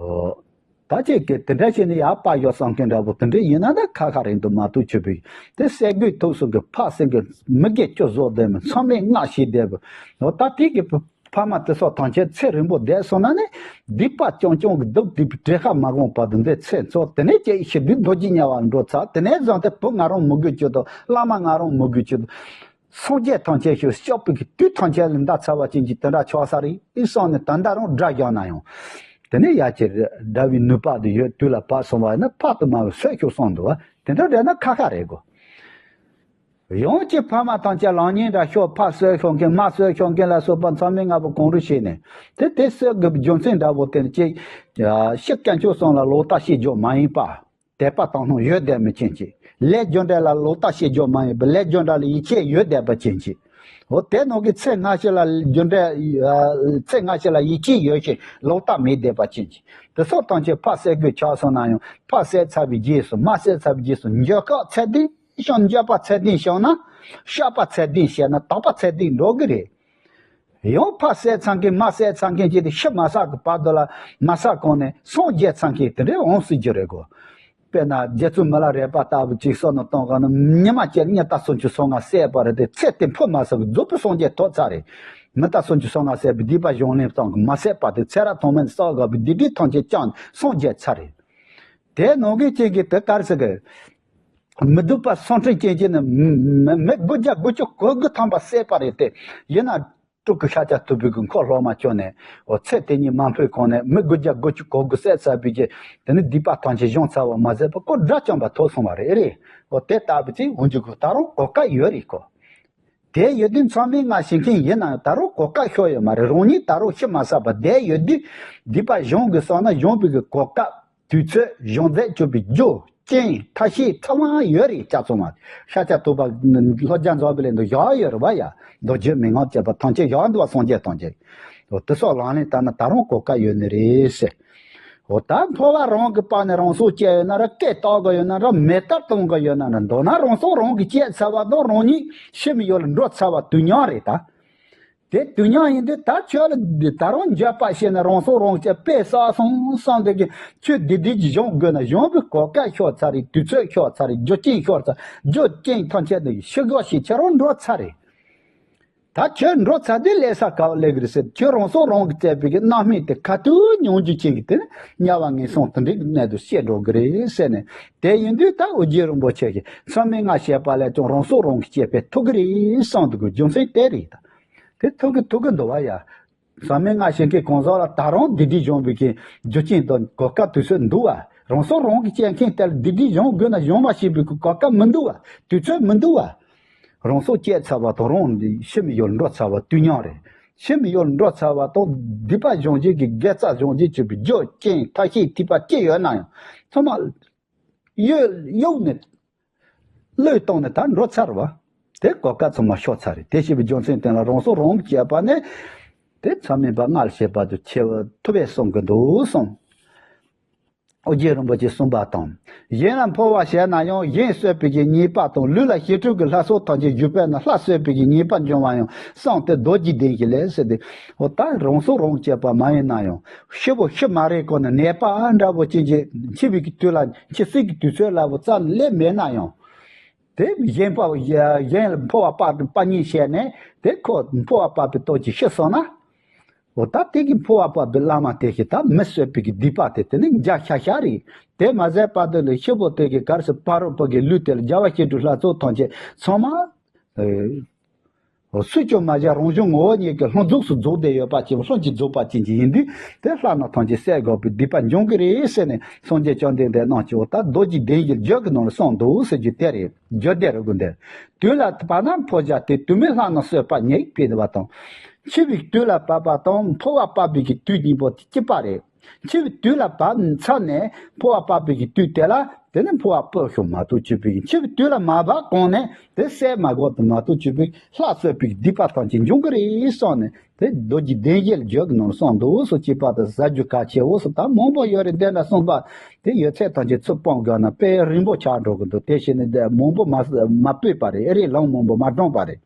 ད་ཅིག་གི་དེ་འདྲ་བྱས་ནས་ཡར་སྤར་ཡོད་བསམ་མཁན་འདྲ་པོ་དེ་འདྲ་ཡིན་ན་ད་ཁ་ཁ་རེད་འདུག་མ་གཏོགས་ཆོས་པའི་དེ་བསད་དགོས་ཐུག་སོང་གི་ཕར་བསད་གི་མི་དགེ་བཅུ་བཟོ་བསྡད་མི་མཚམས་མེད་ལྔ་བྱས་བསྡད་པ། འོ་ད་དེ་གི་ཕ་མ་དེ་ཚོ་ཐམས་ཅད་ཚེ་རིང་པོ་བསྡད་སོང་ན་ནི་སྡིག་པ་རྐྱང་རྐྱང་གི་སྡུག་སྡིག་པའི་བྲེལ་ཁ་མ་གོང་བར་དུ་འདི་ཚེ་ཚོ་དེ་ནས་ཅིག་ཤི་དུས་རྡོ་རྗེ་དམྱལ་བ་འགྲོ་ཚར། དེ་ནས་བཟུང་སྟེ་བུ་ང་རང་མི་དགོས་ཀྱི་འདུག་བླ་མ་ང་རང་མི་དགོས་ཀྱི་འདུག་སངས་རྒྱས་ཐམས་ཅད་ཤོག་སྐྱོབ་པའི་གི་དུས་ཐམས་ཅད་ལ་འདའ་ཚར་བ་ཅན་གྱི་དེ་འདྲ་ཆགས་ས་རེད་ཨེ་བསམ་ནས་ད་ལྟ་རང་དགྲ་བཞག་ན་ཡང་། དེ་ནས་ཡ་ཅིག་དགྲ་བའི་ནུས་པ་དེ་ཡོད་དུས་ལ་བབས་སོང་བ་ཡིན་ན་ཕ་དང་མ་བུ་གསོད་ཤོག་གསུངས་འདུག་བ། དེ་འདྲ་བསྡད་ན་ཁ་ཁ་རེད་གོ། ཡང་ཅིག་ཕ་མ་ཐམས་ཅད་ལང་ཉན་འདྲ་ཤོག་ཕ་གསོད་ཤོག་མཁན་མ་གསོད་ཤོག་མཁན་ལ་སོགས་པ་མཚམས་མེད་ལྔ་པོ་གང་རུང་བྱས་ནས་དེ་དེ་གསོད་དགོས་པའི་རྒྱུ་མཚན་འདྲ་པོ་དེ་ནི་ཅིག་ཤི་དཀོན་མཆོག་གསུམ་ལ་ལོག་ལྟ་བྱེད་རྒྱུ་མ་ཡིན་པ། དད་པ་དག་སྣང་ཡོད་བསྡད་མི་ཅན་གྱི། ལས་རྒྱུ་འབྲས་ལ་ལོག་ལྟ་བྱེད་རྒྱུ་མ་ཡིན་པར་ལས་རྒྱུ་འབྲས་ལ་ཡིད་ཆེས་ཡོད་བསྡད་པ་ཅན་གྱི། འོ་དེ་ནང་གི་ཚེ་སྔ་ཕྱི་ལ་རྒྱུ་འབྲས། ཚེ་སྔ་ཕྱི་ལ་ཡིད་ཆེས་ཡོད་ཞིང་ལོག་ལྟ་མེད་བསྡད་པ་ཅན་གྱི། དེ་སོགས་ཐམས་ཅད་ཕ་བསད་དགོས་ཆགས་སོང་ན་ཡང་ཕ་བསད་ཚར་བའི་རྗེས་སུ་མ་བསད་ཚར་བའི་རྗེས་སུ་འགྱོད་བཤགས་ཚད་ལྡན་བྱུང་། འགྱོད་པ་ཚད་ལྡན་བྱུང་ན་བཤགས་པ་ཚད་ལྡན་བྱས་ན་དག་པ་ཚད་ལྡན་འགྲོ་གི་རེད། ཡང་ཕ་བསད་ཚར་མཁན་མ་བསད་ཚར་མཁན་གྱི་དེ་ཤི་མ་ཚར་གི་བར་དུ་ལ་མ་ཚར་གོང་ནས་སངས་རྒྱས་ཚར་མཁན་དེ་འདྲའི་འོང་སྲིད་ཀྱི་རེད་གོ། དཔེར་ན་རྗེ་བཙུན་མི་ལ་རས་པ་ལྟ་བུ་ཅིག་བསམ་བློ་གཏོང་ག་ན་ཉི་མ་གཅིག་ཉི་ཟླ་སུམ་ཅུ་སོ་ལྔ་བསད་པ་རེད་དེ་ཚེ་དེ་འཕོས་མ་ཚར་གི་རྫོགས་པའི་སངས་རྒྱས་ཐོབ་ཚར་རེད། མི་ཟླ་སུམ་ཅུ་སོ་ལྔ་བསད་པའི་སྡིག་པ་གཞུང་ལས་བཏང་གི་མ་བསད་པ་དེ་ཚེ་རབས་ཐོག་མའི་བསགས་དགོས་པའི་སྡིག་སྒྲིབ་ཐམས་ཅད་བྱང་སངས་རྒྱས་ཚར་རེད། དེ་ནང་གི་ཅན་གྱི་དེ་ག་རེ་ཟེར་གི། མི་སྡུག་པ་སུམ་ཁྲི་ཅན་གྱི་ནི་མི་མི་དགུ་བརྒྱ་དགུ་བཅུ་གོ་དགུ་ཐམ་པ་བསད་པ་རེད་དེ། ཡིན་ན་སྤྲུལ་སྐུ་ཤཱཀྱ་ཐུབ་པའི་གི་འཁོར་སློབ་མ་བྱོན་ནས་འོ་ཚེ་དེ་ཉིད་མ་འཕོས་གོང་ནས་མི་དགུ་བརྒྱ་དགུ་བཅུ་གོ་དགུ་བསད་ཚར་བའི་གི་དེ་ནི་སྡིག་པ་ཐམས་ཅད་གཞོམ་ཚར་བ་མ་ཟད་པ་ཁོ་དགྲ་བཅོམ་པ་ཐོབ་སོང་བ་རེད་རེད། འོ་དེ་ལྟ་བུ་ཅིག་འོང་རྒྱུ་གི་ད་རུང་གོ་སྐབས་ཡོད་རེད་ཁོ། དེ་ཡོད་དུས་མཚམས་མེད་ལྔ་བྱེད་མཁན་ཡིན་ན་ཡང་ད་རུང་གོ་སྐབས་ཤོར་ཡོད་མ་རེད། རང་ཉིད་ད་རུང་ཤི་མ་ཚར་བ་དེ་ཡོད་དུས་སྡིག་པ་གཞོམ་དགོས་བསམ་ན་གཞོམ་པའི་གི་གོ་སྐབས་དུས་ཚོད་གཞོམ་ཚད་གཅོད་པའི་རྒྱུ་རྐྱེན་ཐབས་ཤེས་ཚང་མ་ཡོད་རེད་ལྕགས་ཚོམ་མ། ཤཱཀྱ་ཐུབ་པ་ལྷོ་རྒྱ་མཛོད་པའི་ལས་འདུག་བཞག་ཡོད་རེད་བ་ཡ། མདོ་རྒྱུད་མན་ངག་བཅས་པ་ཐམས་ཅད་བཞག་འདུག་བ་སངས་རྒྱས་ཐམས་ཅད། འོ་དེ་སོགས་ལག་ལེན་བསྟར་ན་ད་རུང་གོ་སྐབས་ཡོད་ནི་རེད་ཟེར། འོ་ད་འཕོ་བ་རང་གི་བར་ནས་རང་སྲོག་བཅད་ཡོད་ན་ར་སྐེ་བཏགས་གི་ཡོད་ན་ར་མེ་སྟར་གཏོང་གི་ཡོད་ན་ར་མདོར་ན་རང་སྲོག་རང་གིས་བཅད་ཚར་བ་དང་རང་ཉིད་ཤི་མི་ཡོད་ལ་འགྲོ་ཚར་བ་དུས་མཉམ་རེད་ད། དེ་དུས་མཉམ་ཡིན་དུས་ད་ཁྱོད་ལ་འདི་ད་རུང་འགྱོད་པ་བྱས་ནས་རང་སྲོག་རང་གཅོད་དཔེ་བསགས་སོང་བསམ་དེ་གི་ཁྱོད་བདེ་བདེ་གི་གཞུང་དགོས་ན་གཞུང་གི་གོ་སྐབས་ཤོར་ཚར་རེད། དུས་ཚོད་ཤོར་ཚར་རེད། རྒྱུ་རྐྱེན་ཤོར་ཚར། རྒྱུ་རྐྱེན་ཐམས་ཅད་ནི་ཤི་དགོས་ཤེས་ཁྱེད་རང་འགྲོ་ཚར་རེད། ད་ཁྱོད་འགྲོ་ཚར་དུས་ལས་ས་ག་བ་སླེབས་ཀྱི་རེད་ཟེར། ཁྱོད་རང་སྲོག་རང་གིས་བཅད་པའི་གི་རྣམ་སྨིན་དེ་ག་དུས་མྱོང་རྒྱུ་ཅན་གྱི་དེ་ནི་དམྱལ་བ་ངན་སོང་དེ་འདྲའི་གི་གནས་དུ་སྐྱེ་འགྲོ་གི་རེད་ཟེར་ནས། དེ་ཡིན་དུས་ད་ཨོ་རྒྱན་རིན་པོ་ཆེ་གིས་མཚམས་མེད་ལྔ་བཤད་པ་ལས་ཀྱང་རང་སྲོག་རང་གིས་བཅད་པས་ཐུག་གི་རེད་གསུངས་འདུག་གི། རྒྱུ་མཚན་དེ་རེད། ད་དེ་ཐུག་གི་ཐུག་གི་འདུག་བ་ཡ། མཚམས་མེད་ལྔ་བཤད་མཁན་གང་ཟག་ལ་ད་རུང་བདུད་སྡིག་སྦྱོང་བའི་གི་རྒྱུ་རྐྱེན་དང་གོ་སྐབས་དུས་ཚོད་འདུག་བ། རང་སྲོག་རང་གིས་བཅད་མཁན་དེ་ལ་བདུད་སྡིག་སྦྱོང་དགོས་ན་སྦྱོང་མ་ཤེས་པའི་གི་གོ་སྐབས་མི་འདུག་བ། དུས་ཚོད་མི་འདུག་བ། རང་སྲོག་བཅད་ཚར་བ་དང་རང་ཤི་མི་ཡུལ་འགྲོ་ཚར་བ་དུས་མཉམ་རེད། ཤི་མི་ཡུལ་འགྲོ་ཚར་བ་དང་སྡིག་པ་སྦྱོང་བྱེད་ཀྱི་དགེ་རྩ་སྦྱོང་བྱེད་བྱེད་པའི་རྒྱུ་རྐྱེན་ཐབས་ཤེས་ཐིགས་པ་ཅི་ཡོད་ན་ཡང་ཚང་མ་གཡུག་གཡུག་ནས་བློས་བཏང་ནས་ད་འགྲོ་ཚར་བ། དེ་གོ་སྐབས་ཚང་མ་ཤོར་ཚར་རེད། དེ་ཞེས་པའི་རྒྱུ་མཚན་དེ་ལ་རང་སྲོག་རང་གིས་བཅད་པ་ནི་དེ་མཚམས་མེད་པ་ལྔ་ལ་བཤད་པ་དུ་ཆེ་བ་ཐུབ་པས་གསུང་གི་འདུག་གསུངས། ཨོ་རྒྱན་རིན་པོ་ཆེས་གསུངས་པ་དང་། གཞན་ལ་འཕོ་བ་བྱས་ན་ཡང་གཞན་གསོད་པའི་གི་ཉེས་པ་དང་། ལུས་ལ་ཞི་ཁྲོའི་གི་ལྷ་ཚོགས་ཐམས་ཅད་བཞུགས་པས་ན་ལྷ་གསོད་པའི་གི་ཉེས་པ་འབྱུང་བ་ཡང་གསུངས་ཏེ། རྡོ་རྗེ་གདན་གྱི་ལས་ཟེར་ཏེ། འོ་ད་རང་སྲོག་རང་གིས་བཅད་པ་མ་ཡིན་ན་ཡང་ཤི་བོ་ཤི་མ་རེད་གོ་ན་ནད་པ་འདྲ་བོ་ཅན་གྱི་འཆི་བའི་གི་དུས་ལ་འཆི་སྲིད་ཀྱི་དུས་ཚོད་ལ་བོ་རྩ་ནས་སླེབས་མེད་ན་ཡང་། དེ་གཞན་པ་གཞན་ལ་འཕོ་བ་སྤར་སྤར་ཉེན་བྱས་ནས་དེ་ཁོ་འཕོ་བ་སྤར་པའི་སྟོབས་ཀྱིས་ཤི་སོང་ན། འོ་ད་དེ་གི་འཕོ་བ་སྤར་པའི་བླ་མ་དེ་གིས་ད་མི་གསོད་པའི་གི་སྡིག་པ་དེ་དེ་ནི་འཇལ་ཤག་ཤག་རེད། དེ་མ་ཟད་པ་དེ་ལ་ཤི་བོ་དེ་གི་གར་སོང་ཕ་རོལ་པོ་གི་ལུས་དེ་ལ་རྒྱལ་བ་ཞི་ཁྲོའི་ལྷ་ཚོགས་ཐམས་ཅད་ཚང་མ། ཨོ་སུས་ཀྱང་མ་བཞག་རང་བྱུང་ངོ་བོ་ཉིད་ཀྱིས་ལྷུན་རྫོགས་སུ་རྫོགས་བསྡད་ཡོད་པ་ཅིག་ལྷུན་གྱིས་རྫོགས་པ་ཅན་གྱི་ཡིན་དུས་དེ་ལྷ་ནག་ཐམས་ཅད་བསད་དགོས་པའི་སྡིག་པ་འབྱུང་གི་རེད་ཟེར་ནས་སངས་རྒྱས་བཅོམ་ལྡན་འདས་རྣམས་ཀྱིས་འོ་ད་རྡོ་རྗེ་གདན་གྱི་རྒྱུད་ཀྱི་ནང་ལ་གསུངས་འདུག་ཟེར་རྒྱུ་དེ་རེད། རྒྱུད་སྡེ་རུ་དགོན་དེ། དུས་ལ་བབ་ན་འཕོ་བྱ་སྟེ། དུས་མིན་ལྷ་ནག་གསོད་པ་ཉིད་ཕྱིར་བ་དང་། འཆི་བའི་དུས་ལ་བབ་པ་དང་འཕོ་བ་སྤར་བའི་གི་དུས་གཉིས་པོ་དེ་གཅིག་པ་རེད། འཆི་བའི་དུས་ལ་བབ་ཚར་ནས་འཕོ་བ་སྤར་བའི་གི་དུས་དེ་ལ་དེ་ནི་འཕོ་བ་སྤོ་ཤོག་མ་གཏོགས་བཅོས་པའི་འཆི་བའི་དུས་ལ་མ་བབ་གོང་ནས་དེ་བསད་མ་དགོས་དུ་མ་གཏོགས་བཅོས་པའི་ལྷ་གསོད་པའི་སྡིག་པ་ཐམས་ཅད་འབྱུང་གི་རེད་གསུངས་ནས་དེ་རྡོ་རྗེ་གདན་བཞི་ལ་བརྗོད་ཀྱི་ནང་གསུངས་འདུག་སོ་གཅིག་པ་དང་ཟ་རྒྱུ་གལ་ཆེའོ་སོ་ད་མང་པོ་ཡོད་རེད། དེ་འདྲ་གསུངས་པ་དེ་ཡོད་ཚད་ཐམས་ཅད་ཚུར་སྤོང་དགོས་ན་དཔེ་རིང་པོ་ཆགས་འགྲོ་གི་འདུག་དེ་བྱས་ནས་དེ་མང་པོ་མ་མ་སྤོས་པ་རེད། ཨེ་རེད་ལམ་མང་པོ་མ་དྲངས་པ་རེད།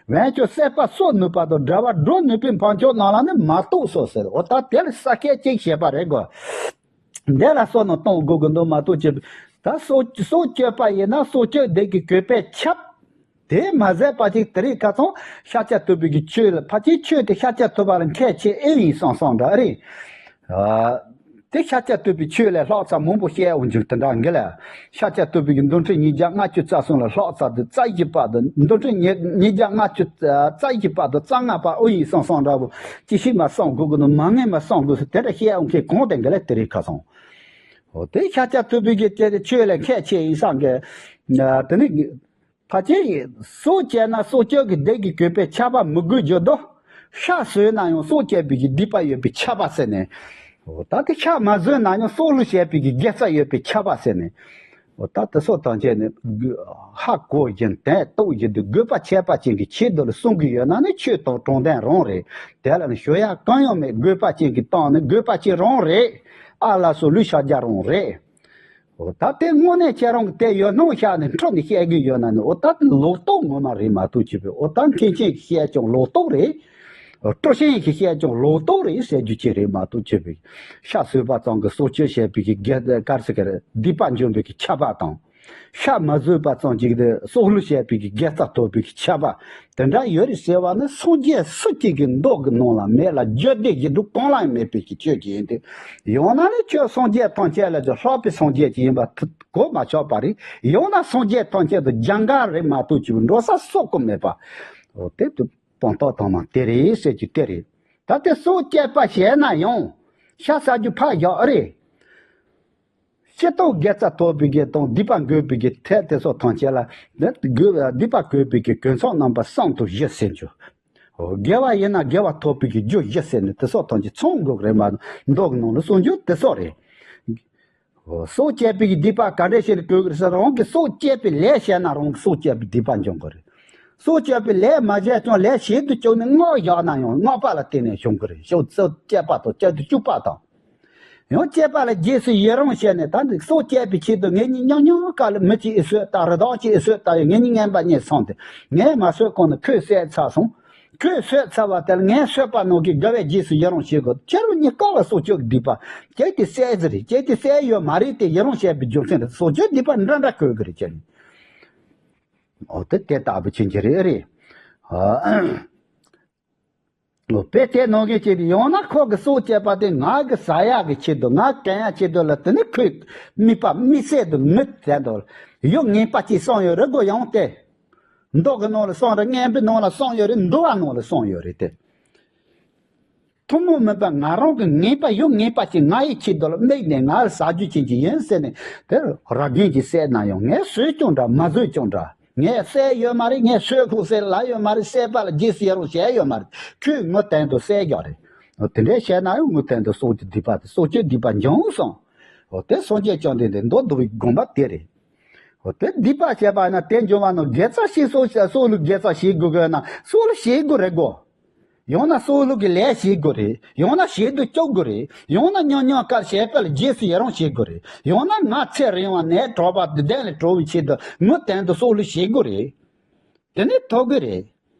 བན་ཆོས་བསད་པ་གསོད་ནུས་པ་དང་དགྲ་བོ་སྒྲོལ་ནུས་པའི་འཕགས་མཆོག་རྣམས་ལ་ནི་མ་གཏོགས་སོ་ཟེར། འོ་ད་དེ་ལ་ས་སྐད་ཅིག་བཤད་པ་རེད་གོ། འདི་ལ་སོགས་རྣམས་གཏོང་དགོས་ཀྱི་འདུག་མ་གཏོགས་ཅི། ད་སྲོག་སྲོག་གཅོད་པ་ཡིན་ན་སྲོག་གཅོད་བདུད་ཀྱི་གོས་པས་ཁྱབ། དེ་མ་ཟད་པ་ཅིག་དེ་རིང་ཁ་སང་ཤཱཀྱ་ཐུབ་པའི་གི་ཆོས་ལ་ཕལ་ཆེར་ཆོས་དེ་ཤཱཀྱ་ཐུབ་པ་ལ་མཁས་ཆེ་ཨེ་ཡིན་བསམ་བསམ་འདྲ་རེད། ཨ། དེ་ཤཱཀྱ་ཐུབ་པའི་ཆོས་ལས་ལྷག་ཙམ་མང་པོ་བཤད་འོང་རྒྱུ་དེ་འདྲ་འགི་ལ། ཤཱཀྱ་ཐུབ་པའི་གི་མདོ་ཁྲིད་ཉིས་བརྒྱ་ལྔ་བཅུ་རྩ་གསུམ་ལ་ལྷག་ཙམ་དེ་རྩ་བཞི་པ་དང་མདོ་ཁྲིད་ཉིས་ཉིས་བརྒྱ་ལྔ་བཅུ་རྩ་བཞི་པ་དང་རྩ་ལྔ་པ་ཨོ་ཡིན་བསམ་བསམ་འདྲ་བོ་ཅི་ཞིག་མ་བསམ་དགོས་ཀྱི་ནོ་མ་ངན་མ་བསམ་དགོས་སུ་དེ་འདྲ་བཤད་འོང་མཁན་གང་དེ་འགི་ལ་དེ་རིང་ཁ་སང་། འོ་དེ་ཤཱཀྱ་ཐུབ་པའི་གི་དེ་ཆོས་ལས་མཁས་ཆེ་ཡིན་བསམ་གི། དེ་ནི། ཕལ་ཆེར་སྲོག་བཅད་ན་སྲོག་གཅོད་ཀྱི་བདུད་ཀྱི་གོས་པས་ཁྱབ་པ་མི་དགོས་རྒྱུ་དོ། ཤ་ཟོས་ན་ཡང་སྲོག་བཅད་པའི་གི་སྡིག་པ་ཡོད་པས་ཁྱབ་པ་ཟེར་ནས། འོ་ད་དེ་ཤ་མ་ཟོས་ན་ཡང་སྲོག་བླུ་བྱས་པའི་གི་དགེ་རྩ་ཡོད་པས་ཁྱབ་པ་ཟེར་ནས། འོ་ད་དེ་སོགས་དང་བཅས་ནས་ཧ་གོ་བཞིན་དོན་རྟོགས་བཞིན་དུ་དགོས་པ་ཁྱད་པར་ཅན་གྱི་ཆེད་དུ་ལ་གསུང་གི་ཡོད་ན་ནི་ཆོས་དང་དྲང་བདེན་རང་རེད། དེ་ལ་ནི་ཞུ་ཡག་གང་ཡང་མེད། དགོས་པ་ཅན་གྱི་སྟེང་ནི་དགོས་པ་ཅན་རང་རེད། ཨ་ལ་སོགས་ལུས་ཤ་རྒྱ་རང་རེད། འོ་ད་དེ་དངོས་གནས་ཁྱེད་རང་གི་དེ་ཡོད་སྣང་བཞག་ནས་འཕྲོ་ནས་བཤད་གི་ཡོད་ན་ནི་འོ་ད་དེ་ལོག་རྟོག་ངོ་མ་རེད་མ་གཏོགས་ཅི་བས། འོ་ད་མཁན་ཆེན་གྱིས་བཤད་ཀྱང་ལོག་རྟོག་རེད། སྤྲོ་ཤན་གྱིས་བཤད་ཀྱང་ལོག་རྟོག་རེད་ཟེར་རྒྱུ་ཅི་རེད་མ་གཏོགས་ཅི་བས། ཤ་ཟོས་པ་ཙམ་གྱིས་སྲོག་གཅོད་བྱས་པའི་གི་དགེ་དཀར་ཟེར་གི་རེད། སྡིག་པ་འཇོམས་པའི་གི་ཁྱབ་པ་དང་། ཤ་མ་ཟོས་པ་ཙམ་གྱིས་དེ་སྲོག་བླུ་བྱས་པའི་གི་དགེ་རྩ་ཐོབ་པའི་གི་ཁྱབ་པ། དེ་འདྲ་ཡོད་རེད་ཟེར་བ་ནི་སངས་རྒྱས་སུ་གཅིག་གི་མདོ་གི་ནང་ལ་མེད་ལ་རྒྱུད་སྡེ་བཞི་དྲུག་གང་ལ་ཡང་མེད་པའི་གི་ཆོས་ཅིག་ཡིན་ཏེ། ཡང་ན་ནི་ཁྱོད་སངས་རྒྱས་ཐམས་ཅད་ལ་ཀྱང་ལྷག་པའི་སངས་རྒྱས་ཅིག་ཡིན་པ་གོ་མ་ཆོག་པ་རེད། ཡང་ན་སངས་རྒྱས་ཐམས་ཅད་དང་རྒྱ་འགལ་རེད་མ་གཏོགས་ཅིག་འགྲོ་ས་སོགས་ཀྱི་མེད་པ། འོ་དེ་དུ་སྤང་རྟོགས་དང་མ་དེ་རེད་ཟེར་གྱི་དེ་རེད། ད་དེ་སྲོག་བཅད་པ་བྱས་ན་ཡང་ཤ་ཟ་རྒྱུ་ཕར་བཞག་ཨ་རེད། སྤྱིར་བཏང་དགེ་རྩ་ཐོབ་པའི་གི་དང་སྡིག་པ་འགོས་པའི་གི་ཐད་དེ་སོགས་ཐམས་ཅད་ལ་ནི་དགོས་སྡིག་པ་འགོས་པའི་གི་གོས་ཚོགས་རྣམ་པ་གསུམ་དང་བཞི་ཟེར་རྒྱུ། དགེ་བ་ཡིན་ན་དགེ་བ་ཐོབ་པའི་གི་རྒྱུ་བཞི་ཟེར་ནས་དེ་སོགས་ཐམས་ཅད་ཚང་དགོས་རེད་མ་གཏོགས་མདོ་གི་ནང་ལ་གསུང་རྒྱུ་དེ་སོགས་རེད། སྲོག་བཅད་པའི་གི་སྡིག་པ་ག་འདྲ་ཞིག་ལ་གོས་དགོས་རེད་ཟེར་རང་གི་སྲོག་བཅད་པའི་ལས་བྱས་ན་རང་གི་སྲོག་བཅད་པའི་སྡིག་པ་འབྱུང་དགོས་རེད། སྲོག་བཅད་པའི་ལས་མ་བྱས་ཀྱང་ལས་བྱེད་དུ་བཅུག་ནས་སྔགས་བཞག་ན་ཡང་སྔགས་པ་ལ་བརྟེན་ནས་བྱུང་གི་རེད། སྲོག་སྲོག་བཅད་པ་དང་བཅད་དུ་བཅུག་པ་དང་། ཡང་བཅད་པ་ལ་རྗེས་སུ་ཡི་རང་བྱས་ནས་ད་ནི་སྲོག་བཅད་པའི་ཆེད་དུ་ངེད་གཉིས་མཉམ་མཉམ་ཀ་ལ་མི་གཅིག་ཨེ་གསོད་ད་རི་དྭགས་གཅིག་ཨེ་གསོད་ད་ཡང་ངེད་གཉིས་ངན་པ་གཉིས་སོང་སྟེ་ངས་མ་གསོད་གོང་ནས་ཁོས་བསད་ཚར་སོང་། ཁོས་གསོད་ཚར་བ་དེ་ལ་ངས་གསོད་པ་ནང་གི་དགའ་བའི་རྗེས་སུ་ཡི་རང་བྱེད་དགོས། ཁྱེད་རང་གཉིས་ཀ་ལ་སྲོག་གཅོད་སྡིག་པ་ཁྱེད་ཀྱིས་བསད་ཟེར་རེད། ཁྱེད་ཀྱིས་བསད་ཡོད་མ་རེད་དེ་ཡི་རང་བྱས་པའི་རྒྱུ་མཚན་དེ་སྲོག་གཅོད་སྡིག་པ་འདྲ་འདྲ་གོས་གི་རེད་ཁྱེད་གཉིས། འོ་དེ་དེ་ལྟ་བུ་ཕྱིན་གྱི་རེད་རེད། ཨ། དཔེ་དེ་ནང་གི་ཅིག་ཡང་ན་ཁོ་གི་སྲོག་བཅད་པ་དེ་ང་གི་ཟ་ཡག་གི་ཆེད་དུ། ང་གན་ཡག་ཆེད་དུ་ལ། དེ་ནི་ཁོས་དམིགས་པ་དམིགས་བསལ་དུ་ངུ་དེ་འདུག་ཡོད་ངེས་པ་ཅིག་སོང་ཡོད་རེད་གོ། ཡང་དེ་མདོག་གི་ནང་ལ་སོང་རེད། ངན་པའི་ནང་ལ་སོང་ཡོད་རེད། འདུལ་བ་ནང་ལ་སོང་ཡོད་རེད་དེ། ཐུན་མོང་མིན་པ་ང་རང་གི་ངེས་པ་ཡོད་ངེས་པ་ཅིག་ང་ཡི་ཆེད་དུ་ལ་དམིགས་ནས་ང་ཟ་རྒྱུ་བྱེད་ཀྱི་ཡིན་ཟེར་ནས་དེ་ར་རྒན་གྱིས་བསད་ན་ཡང་ངས་ཟོས་ཀྱང་འདྲ། མ་ཟོས་ཀྱང་འདྲ། ངས་བསད་ཡོད་མ་རེད། ངས་ཟོས་ཁུག་ཟེར་ལབ་ཡོད་མ་རེད། བསད་པ་ལ་རྗེས་སུ་ཡི་རང་བྱས་ཡོད་མ་རེད། ཁོས་ངུ་སྟེང་དུ་བསད་རྒྱུ་རེད། དེ་འདྲའི་བཤད་ན་ཡང་ངུ་སྟེང་དུ་སྲོག་གི་སྡིག་པ་དེ། སྲོག་གཅོད་སྡིག་པ་འབྱུང་སོང་། དེ་སངས་རྒྱས་བཅོམ་ལྡན་འདས་མདོ་སྡུད་པའི་དགོངས་པ་དེ་རེད། འོ་དེ་སྡིག་པ་བྱས་པ་ཡིན་ན་དེ་འབྱུང་བ་ནི་དགེ་རྩ་བྱེད། སྲོག་སྲོག་བླུ་དགེ་རྩ་བྱེད་དགོས་དགོས་ན་སྲོག་བླུ་བྱེད་དགོས་རེད་གོ། ཡང་ན་སྲོག་བླུ་གི་ལས་བྱེད་དགོས་རེད། ཡང་ན་བྱེད་དུ་བཅུག་དགོས་རེད། ཡང་ན་ཉུང་ཉུང་དཀར་བྱས་པ་ལ་རྗེས་སུ་ཡི་རང་བྱེད་དགོས་རེད། ཡང་ན་ང་ཚེ་རིང་བ་ནད་གྲོགས་པ་འདི་དོན་ལས་གྲོལ་བའི་ཆེད་དུ་ངུ་སྟེང་དུ་སྲོག་བླུ་བྱེད་དགོས་རེད། དེ་ནི་ཐོབ་གི་རེད།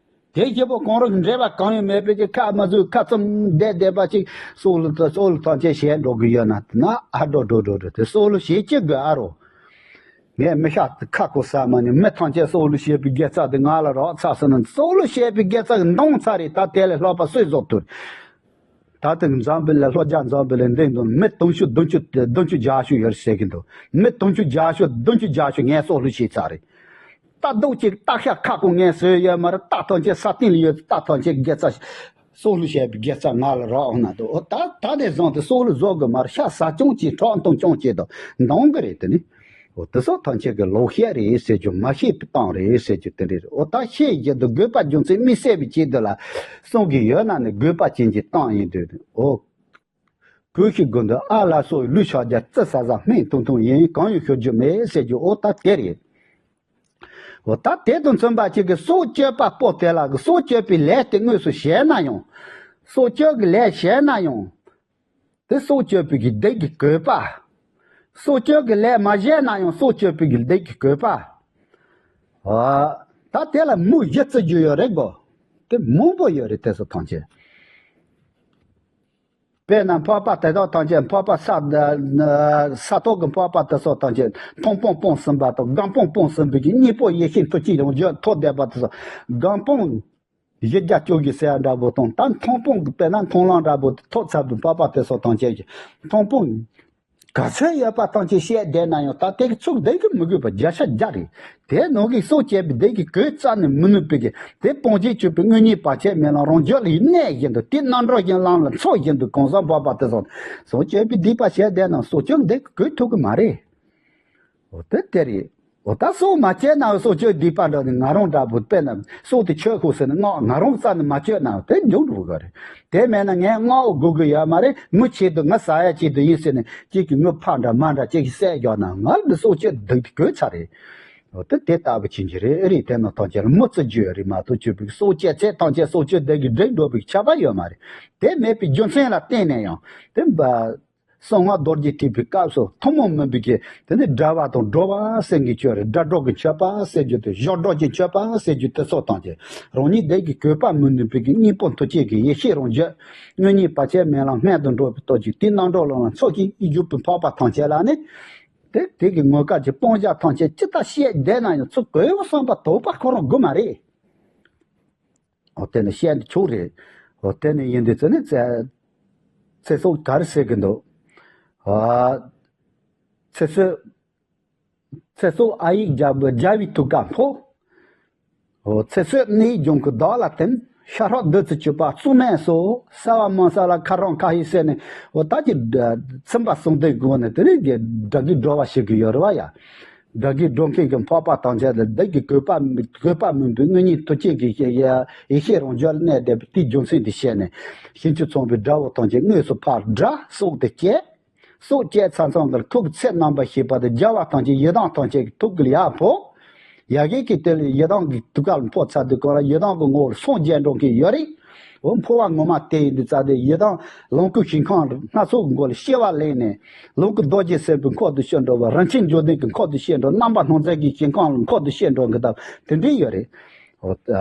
དེ་བཞི་པོ་གང་རུང་གི་འབྲེལ་བ་གང་ཡང་མེད་པའི་གི་ཁ་མ་ཟོས་ཁ་བཙུམ་བསྡད་བསྡད་པ་ཅིག་སྲོག་བླུ་སྲོག་བླུ་ཐམས་ཅད་བྱས་འགྲོ་གི་ཡོད་ན་དེ་ན་ཨ་འགྲོ་འགྲོ་འགྲོ་འགྲོ། དེ་སྲོག་བླུ་བྱེད་ཀྱི་དགོས་ཨ་རོ། ངས་མི་ཤ་ཁ་ཁོ་ཟ་མ་ནི་མི་ཐམས་ཅད་སྲོག་བླུ་བྱེད་པའི་དགེ་རྩ་དེ་ང་ལ་རག་ཚར་སོང་ན། སྲོག་བླུ་བྱེད་པའི་དགེ་རྩ་གི་འདང་ཚར་རེད། ད་དེ་ལས་ལྷག་པ་སུས་བཟོ་ཐུབ། ད་ལྟ་འཛམ་བུ་གླིང་ལྷོ་རྒྱ་འཛམ་བུ་གླིང་འདི་འདུག་མི་དུང་ཕྱུར་བདུན་ཅུ་བདུན་ཅུ་བརྒྱད་ཅུ་ཡོད་ཟེར་གི་འདུག་མི་དུང་ཕྱུར་བརྒྱད་ཅུ་བདུན་ཅུ་བརྒྱད་ཅུ་ངས་སྲོག་བླུ་བྱས་ཚར་རེད། རྟ་རྡོག་གཅིག་རྟ་ཤ་ཁ་སྐོང་ངས་བཟོས་ཡོད་མ་རེད། རྟ་ཐམས་ཅད་ས་སྟེང་ལ་ཡོད། རྟ་ཐམས་ཅད་དགེ་རྩ་སྲོག་བླུ་བྱས་པའི་དགེ་རྩ་ང་ལ་རག་འོང་ན་དུ། འོ་ད་ད་ནས་བཟུང་སྟེ་སྲོག་བླུ་བཟོ་དགོས་མ་རེད། ཤ་ཟ་ཀྱང་ཅིག་ཁྲག་འཐུང་ཀྱང་ཅིག་དང་འདང་གི་རེད། དེ་ནི་འོ་དེ་སོགས་ཐམས་ཅད་ཀྱི་ལོག་བཤད་རེད་ཟེར་རྒྱུ། མ་ཤེས་པའི་གཏམ་རེད་ཟེར་རྒྱུ་དེ་འདྲ་རེད། འོ་ད་ཤེས་བཞིན་དུ་དགོས་པ་རྒྱུ་མཚན་དམིགས་བསལ་བའི་ཆེད་དུ་ལ་གསུང་གི་ཡོད་ན་ནི་དགོས་པ་ཅན་གྱི་གཏམ་ཡིན་དུས། འོ་གོས་ཤིག་དགོན་དུ་ཨ་ལ་སོགས་ལུས་ཕྱག་རྒྱ་རྩི་ཟ་ཟ་སྨན་ཐུང་ཐུང་ཡིན། གང་ཡང་ཤོར་རྒྱུ་མེད་ཟེར་རྒྱུ་འོ་ད་དེ་རེད། འོ་ད་དེ་དང་མཚུངས་པ་ཅིག་གི་སྲོག་གཅོད་པ་པོ་དེ་ལ་གི་སྲོག་གཅོད་པའི་ལས་དེ་དངོས་སུ་བྱས་ན་ཡང་། སྲོག་གཅོད་ཀྱི་ལས་བྱས་ན་ཡང་། དེ་སྲོག་གཅོད་པའི་གི་སྡིག་གི་གོས་པ། སྲོག་གཅོད་ཀྱི་ལས་མ་བྱས་ན་ཡང་སྲོག་གཅོད་པའི་གི་སྡིག་གི་གོས་པ། འོ། ད་དེ་ལ་མུ་བཞི་བརྩི་རྒྱུ་ཡོད་རེད་གོ། དེ་མང་པོ་ཡོད་རེད་དེ་ཚོ་ཐམས་ཅད། དཔེར་ན་འཕགས་པ་དེ་དག་ཐམས་ཅད་འཕགས་པ་ས་ས་ཐོག་གི་འཕགས་པ་དེ་ཚོ་ཐམས་ཅད་མཐོང་སྤང་སྤངས་ཟིན་པ་དང་སྒོམ་སྤང་སྤངས་ཟིན་པའི་གི་གཉེན་པོ་ཡེ་ཤེས་ཐུགས་ཀྱི་ཡོངས་བརྗོད་ཐོབ་བསྡད་པ་དེ་ཚོ། སྒོམ་སྤང་བཞི་བརྒྱ་བཅོ་བརྒྱད་ཟེར་བ་འདྲ་པོ་དང་། ད་མཐོང་སྤང་གི་དཔེར་ན་མཐོང་ལམ་འདྲ་པོ་ཐོབ་ཚར་དུས་འཕགས་པ་དེ་ཚོ་ཐམས་ཅད་ཀྱི་མཐོང་སྤང་ག་ཚོད་ཡོད་པ་ཐམས་ཅད་བཤད་བསྡད་ན་ཡང་ད་དེ་གི་ཚུགས་བསྡད་ཀྱི་མི་དགོས་པ་བརྒྱ་ཆ་བརྒྱ་རེད། དེ་ནང་གི་སྲོག་བཅད་པའི་སྡིག་གི་གོས་བཙལ་ནས་མི་ནུས་པའི་གི་དེ་སྤོང་བྱེད་སྤྱོད་པའི་དངོས་གཉེན་བར་ཆད་མེད་ལམ་རང་རྒྱུད་ལ་གནས་བཞིན་དུ། དེ་རྣམ་གྲོལ་གྱི་ལམ་ལ་འཚོ་བཞིན་དུ་གང་ཟག་འཕགས་པ་དེ་ཚོ་སྲོག་བཅད་པའི་སྡིག་པ་བྱས་བསྡད་ན་སྲོག་གཅོད་སྡིག་གི་གོས་ཐུབ་ཀྱི་མ་རེད། འོ་དེ་དེ་རེད། འོ་ད་སྲོག་མ་བཅད་ན་སྲོག་གཅོད་སྡིག་པ་འདྲ་ནི་ང་རང་འདྲ་པོ་དཔེར་ན་སྲོག་དེ་ཆོད་ཤོག་ཟེར་ནས་སྔགས་ང་རང་རྩ་ནས་མ་བརྗོད་ན་དེ་འབྱུང་འགྲོ་གི་རེད། དེ་མེད་ན་ངས་སྔགས་དགོས་གི་ཡོད་མ་རེད། མི་ཆེད་དུ་ང་ཟ་ཡ་ཆེད་དུ་ཡིན་ཟེར་ནས་གཅིག་གིས་ངུ་ཕག་འདྲ་མ་འདྲ་གཅིག་གིས་བསད་རྒྱག་ན་ང་ལ་འདི་སྲོག་གཅོད་སྡིག་དེ་གོས་ཚར་རེད། འོ་དེ་དེ་ལྟ་བུ་བྱེད་ཀྱི་རེད། ཨེ་རེད། དེ་ནང་ཐམས་ཅད་ལ་མི་བརྩི་རྒྱུ་ཡོད་རེད་མ་གཏོགས་ཆོས་པའི་སྲོག་བཅད་ཚད་ཐམས་ཅད་སྲོག་གཅོད་སྡིག་གིས་འགྲིག་འགྲོ་བའི་ཁྱབ་པ་ཡོད་མ་རེད། དེ་མེད་པའི་རྒྱུ་མཚན་ལ་བརྟེན་ནས་ཡང་དེ་འབའ། གསང་སྔགས་རྡོ་རྗེ་ཐེག་པའི་སྐབས་སུ་ཐུན་མོང་མིན་པའི་གི་དེ་ནི་སྒྲ་བ་དང་སྒྲོ་བ་ཟེར་གྱི་ཆོས་རེད། སྒྲ་སྒྲོ་གི་མཆོད་པ་ཟེར་རྒྱུ་དེ། གཞོགས་སྒྲོ་གི་མཆོད་པ་ཟེར་རྒྱུ་དེ་སོགས་དང་བཅས་རང་ཉིད་བདག་གི་གོས་པ་མི་ནུས་པའི་གི་གཉེན་པོ་ཐུགས་བསྐྱེད་ཀྱི་ཡེ་ཤེས་རང་རྒྱུད་དངོས་གཉེན་བར་ཆད་མེད་ལམ་སྨན་དུ་འགྲོ་བའི་སྟོབས་ཀྱིས་དེའི་རྣམ་གྲོལ་ལམ་ལ་འཚོ་ཞིང་བཞུགས་པའི་འཕགས་པ་ཐམས་ཅད་ལ་ནི། དེ་དེ་གི་ངོ་སྐལ་གྱི་སྤང་བྱ་ཐམས་ཅད་ཅི་ལྟར་བཤད་བསྡད་ན་ཡང་ཚུར་གོས་བསམ་པ་དོགས་པ་ཁོ་རང་དགོས་མ་རེད། འོ་དེ་ནི་བཤད་འདི་ཆོག་རེད། འོ་དེ་ནི་ཡིན་དུས་ཚེ་ནི་ཚེ་ཚེ་སྲོག་ག་རེ་ཟེར་གི་འདུག་ཨ་ཚེ་སྲོག་ཚེ་སྲོག་ཨ་ཡིག་རྒྱལ་པོ་རྒྱལ་བའི་ཐུགས་ཀར་འཕོ། འོ་ཚེ་སྲོག་གནས་ཡིག་ལྗོངས་ཀྱི་བདག་ལ་བསྟིམ། ཤ་ཁྲག་བདུད་རྩི་བཅུད་པ་གཙུག་མའི་སོ། གསལ་བ་མ་གསལ་ལ་ཁ་རང་ཁ་ཡིག་ཟེར་ནས། འོ་ད་ཀྱི་ཚིམ་པ་གསུམ་ལྡན་སྒོ་ནས་དེ་རིང་གི་དགྲ་བགེགས་སྒྲོལ་བ་ཞིག་གི་ཡོད་རེད་བ་ཡ། དགྲ་བགེགས་སྒྲོལ་མཁན་གྱི་འཕགས་པ་ཐམས་ཅད་ལ་བདག་གི་གོས་པ་གོས་པ་མིན་པའི་དངོས་གཉེན་ཐུགས་བསྐྱེད་ཀྱི་ཡེ་ཡེ་ཤེས་རང་རྒྱུད་ལ་གནས་བསྡད་པའི་དེའི་རྒྱུ་མཚན་དེ་བཤད་ནས། ཞིང་བཅུ་ཚངས་པའི་དགྲ་བོ་ཐམས་ཅད་དངོས་སུ་ཕར་དགྲ་སྲོག་དེ་བཅད། སྲོག་བཅད་ཚར་ཚང་གི་ཐུགས་ཀྱི་ཚད་རྣམ་པར་ཤེས་པ་དེ་རྒྱལ་བ་ཐམས་ཅད་ཡི་དམ་ཐམས་ཅད་ཀྱི་ཐུགས་ཀྱི་ཡར་འཕོ། ཡ་གི་གི་དེ་ལས་ཡི་དམ་གྱི་ཐུགས་ཀ་ལ་འཕོ་ཚར་དུས་གང་ལ་ཡི་དམ་གྱི་ངོ་བོར་སངས་རྒྱས་འགྲོ་མཁན་ཡོད་རེད། འོ་འཕོ་བ་ངོ་མ་དེ་ཡིན་དུས་ཙང་དེ་ཡི་དམ་ལོངས་སྐུའི་ཞིང་ཁམས་སྣ་ཚོགས་ཀྱི་སྒོ་ལ་སྐྱེ་བ་ལེན་ནས་ལོངས་སྐུ་རྡོ་རྗེ་སེམས་དཔའི་འཁོར་དུ་སྐྱེ་འགྲོ་བ། རིན་ཆེན་འབྱུང་ལྡན་གྱི་འཁོར་དུ་སྐྱེ་འགྲོ། རྣམ་པར་སྣང་མཛད་ཀྱི་ཞིང་ཁམས་ལ་འཁོར་དུ་སྐྱེ་འགྲོ་གི་སྟབས་དེ་འདྲའི་ཡོད་རེད། འོ་ད།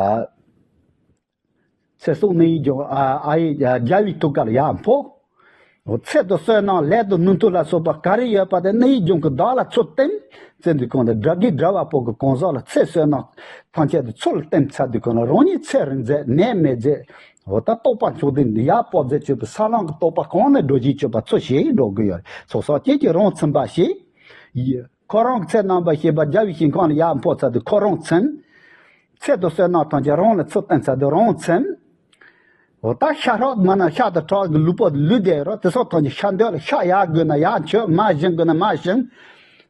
ཚེ་སྲོག་གནས་ཡིག་ལྗོངས་ཨ་ཨ་ཡི་རྒྱལ་བའི་ཐུགས་ཀ་ལ་ཡར་འཕོ། ཚེ་དང་བསོད་ནམས་ལས་དང་ནུས་མཐུ་ལ་སོགས་པ་ག་རེ་ཡོད་པ་དེ་གནས་ཡིག་ལྗོངས་ཀྱི་བདག་ལ་ཚུར་བསྟིམ། ཚེ་འདི་གང་དུ་དགྲ་བགེགས་དགྲ་བ་པོ་གི་གང་ཟག་ལ་ཚེ་བསོད་ནམས་ཐམས་ཅད་དུ་ཚུར་བསྟིམ་ཚར་དུས་གང་ལ་རང་ཉིད་ཚེ་རིང་མཛད་ནད་མེད་མཛད། འོ་ད་རྟོགས་པ་མཆོག་ལྡན་འདི་ཡར་སྤོ་མཛད་སྤྱོད་པའི་ས་བསླང་གི་རྟོགས་པ་གང་ནས་སྒྲོལ་བྱེད་སྤྱོད་པ་ཚུལ་བཞིན་སྒྲོལ་དགོས་ཡོད་རེད། ཚོགས་བསགས་སྤྱད་ཀྱིས་རང་ཚིམ་པ་ཞེས། ཡི། ཁོ་རང་གི་ཚེ་རྣམ་པར་ཤེས་པ་རྒྱལ་བའི་ཞིང་ཁམས་ལ་ཡར་འཕོ་ཚར་དུས་ཁོ་རང་ཚིམ། ཚེ་དང་བསོད་ནམས་ཐམས་ཅད་རང་ལ་ཚུར་བཏོན་ཚར་དུས་རང་ཚིམ། འོ་ད་ཤ་ཧྲག་མ་ན་ཤ་དང་ཁྲག་གི་ལུས་པོ་ལུས་བསྡད་རོགས་དེ་སོགས་ཐམས་ཅད་ཤ་འདོད་ལ་ཤ་ཡག་དགོས་ན་ཡག་མཆོད། མར་ཞིམ་དགོས་ན་མར་ཞིམ།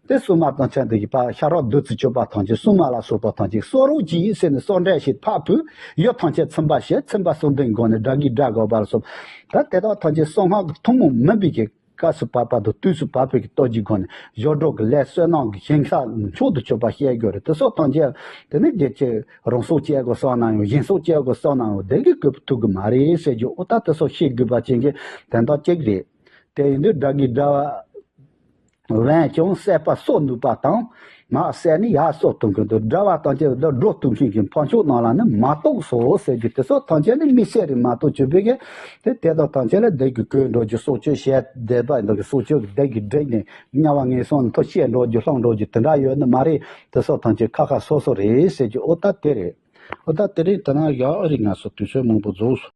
དེ་སྲུང་མ་དང་ཚན་དུ་ཡིས་པ་ཤ་རོགས་བདུད་རྩི་མཆོད་པ་ཐམས་ཅད་སྲུང་མ་ལ་སོགས་པ་ཐམས་ཅད་གསོ་རོགས་ཀྱིས་ཟེར་ནས་གསོ་འདྲེན་ཞིག་ཕར་ཕུལ། ཡུལ་ཐམས་ཅད་ཚིམ་པ་ཞེས་ཚིམ་པ་གསུམ་ལྡན་སྒོ་ནས་དགྲ་བགེགས་དགྲ་འགོག་པ་ལ་སོགས་ད་དེ་དག་ཐམས་ཅད་གསང་སྔགས་ཀྱི་ཐུན་མོང་མིན་པའི་གི་སྐབས་སུ་བབ་པ་དང་དུས་སུ་བབ་པའི་གི་སྟོབས་ཀྱི་སྒོ་ནས་སྦྱོར་སྒྲོལ་གྱི་ལས་བསོད་ནམས་ཀྱི་ཞིང་ས་མཆོག་ཏུ་གྱུར་པ་བཤད་དགོས་རེད། དེ་སོགས་ཐམས་ཅད་དེ་ནི་རྒྱལ་ཆེ་རང་སྲོག་བཅད་དགོས་བསམ་ན་ཡང་གཞན་སྲོག་བཅད་དགོས་བསམ་ན་ཡང་དེ་གི་སྐབས་ཐུག་གི་མ་རེད་ཟེར་རྒྱུ། ཨོ་ད་དེ་སོགས་ཤེས་དགོས་པ་ཅན་གྱི་དོན་དག་གཅིག་རེད། དེ་ཡིན་དུས་དགྲ་གི་དགྲ་བ་བན་ཀྱང་བསད་པ་གསོད་ནུས་པ་དང་། མ་བསད་ནི་ཡར་གསོད་ཐུབ་མཁན་དང་། དགྲ་བ་ཐམས་ཅད་ལ་སྒྲོལ་ཐུབ་མཁན་གྱི་འཕགས་མཆོག་རྣམས་ལ་ནི་མ་གཏོགས་སོ་ཟེར་རྒྱུ་དེ་ཚོ་ཐམས་ཅད་ནི་དམིགས་བསལ་རེད་མ་གཏོགས་བྱུང་བའི་གི་དེ་དེ་དག་ཐམས་ཅད་ལ་བདག་གིས་གོས་འགྲོ་རྒྱུ་སྲོག་གཅོད་བྱས་བསྡད་པ་ཡིན་དག་གི་སྲོག་གཅོད་ཀྱི་བདག་གིས་བསྒྲིགས་ནས་དམྱལ་བ་ངན་སོང་ལ་མཐོ་བཤད་འགྲོ་རྒྱུ་བསླང་འགྲོ་རྒྱུ་དེ་འདྲ་ཡོད་ནི་མ་རེད། དེ་ཚོ་ཐམས་ཅད་ཁ་ཁ་སོ་སོ་རེད་ཟེར་རྒྱུ། ཨོ་ད་དེ་རེད། ཨོ་ད་དེ་རིང་དེ་ན་ཡག་ཨ་རི་ང་ཚོ་དུས་ཚོད་མང་པོ་རྫོགས་སོང་།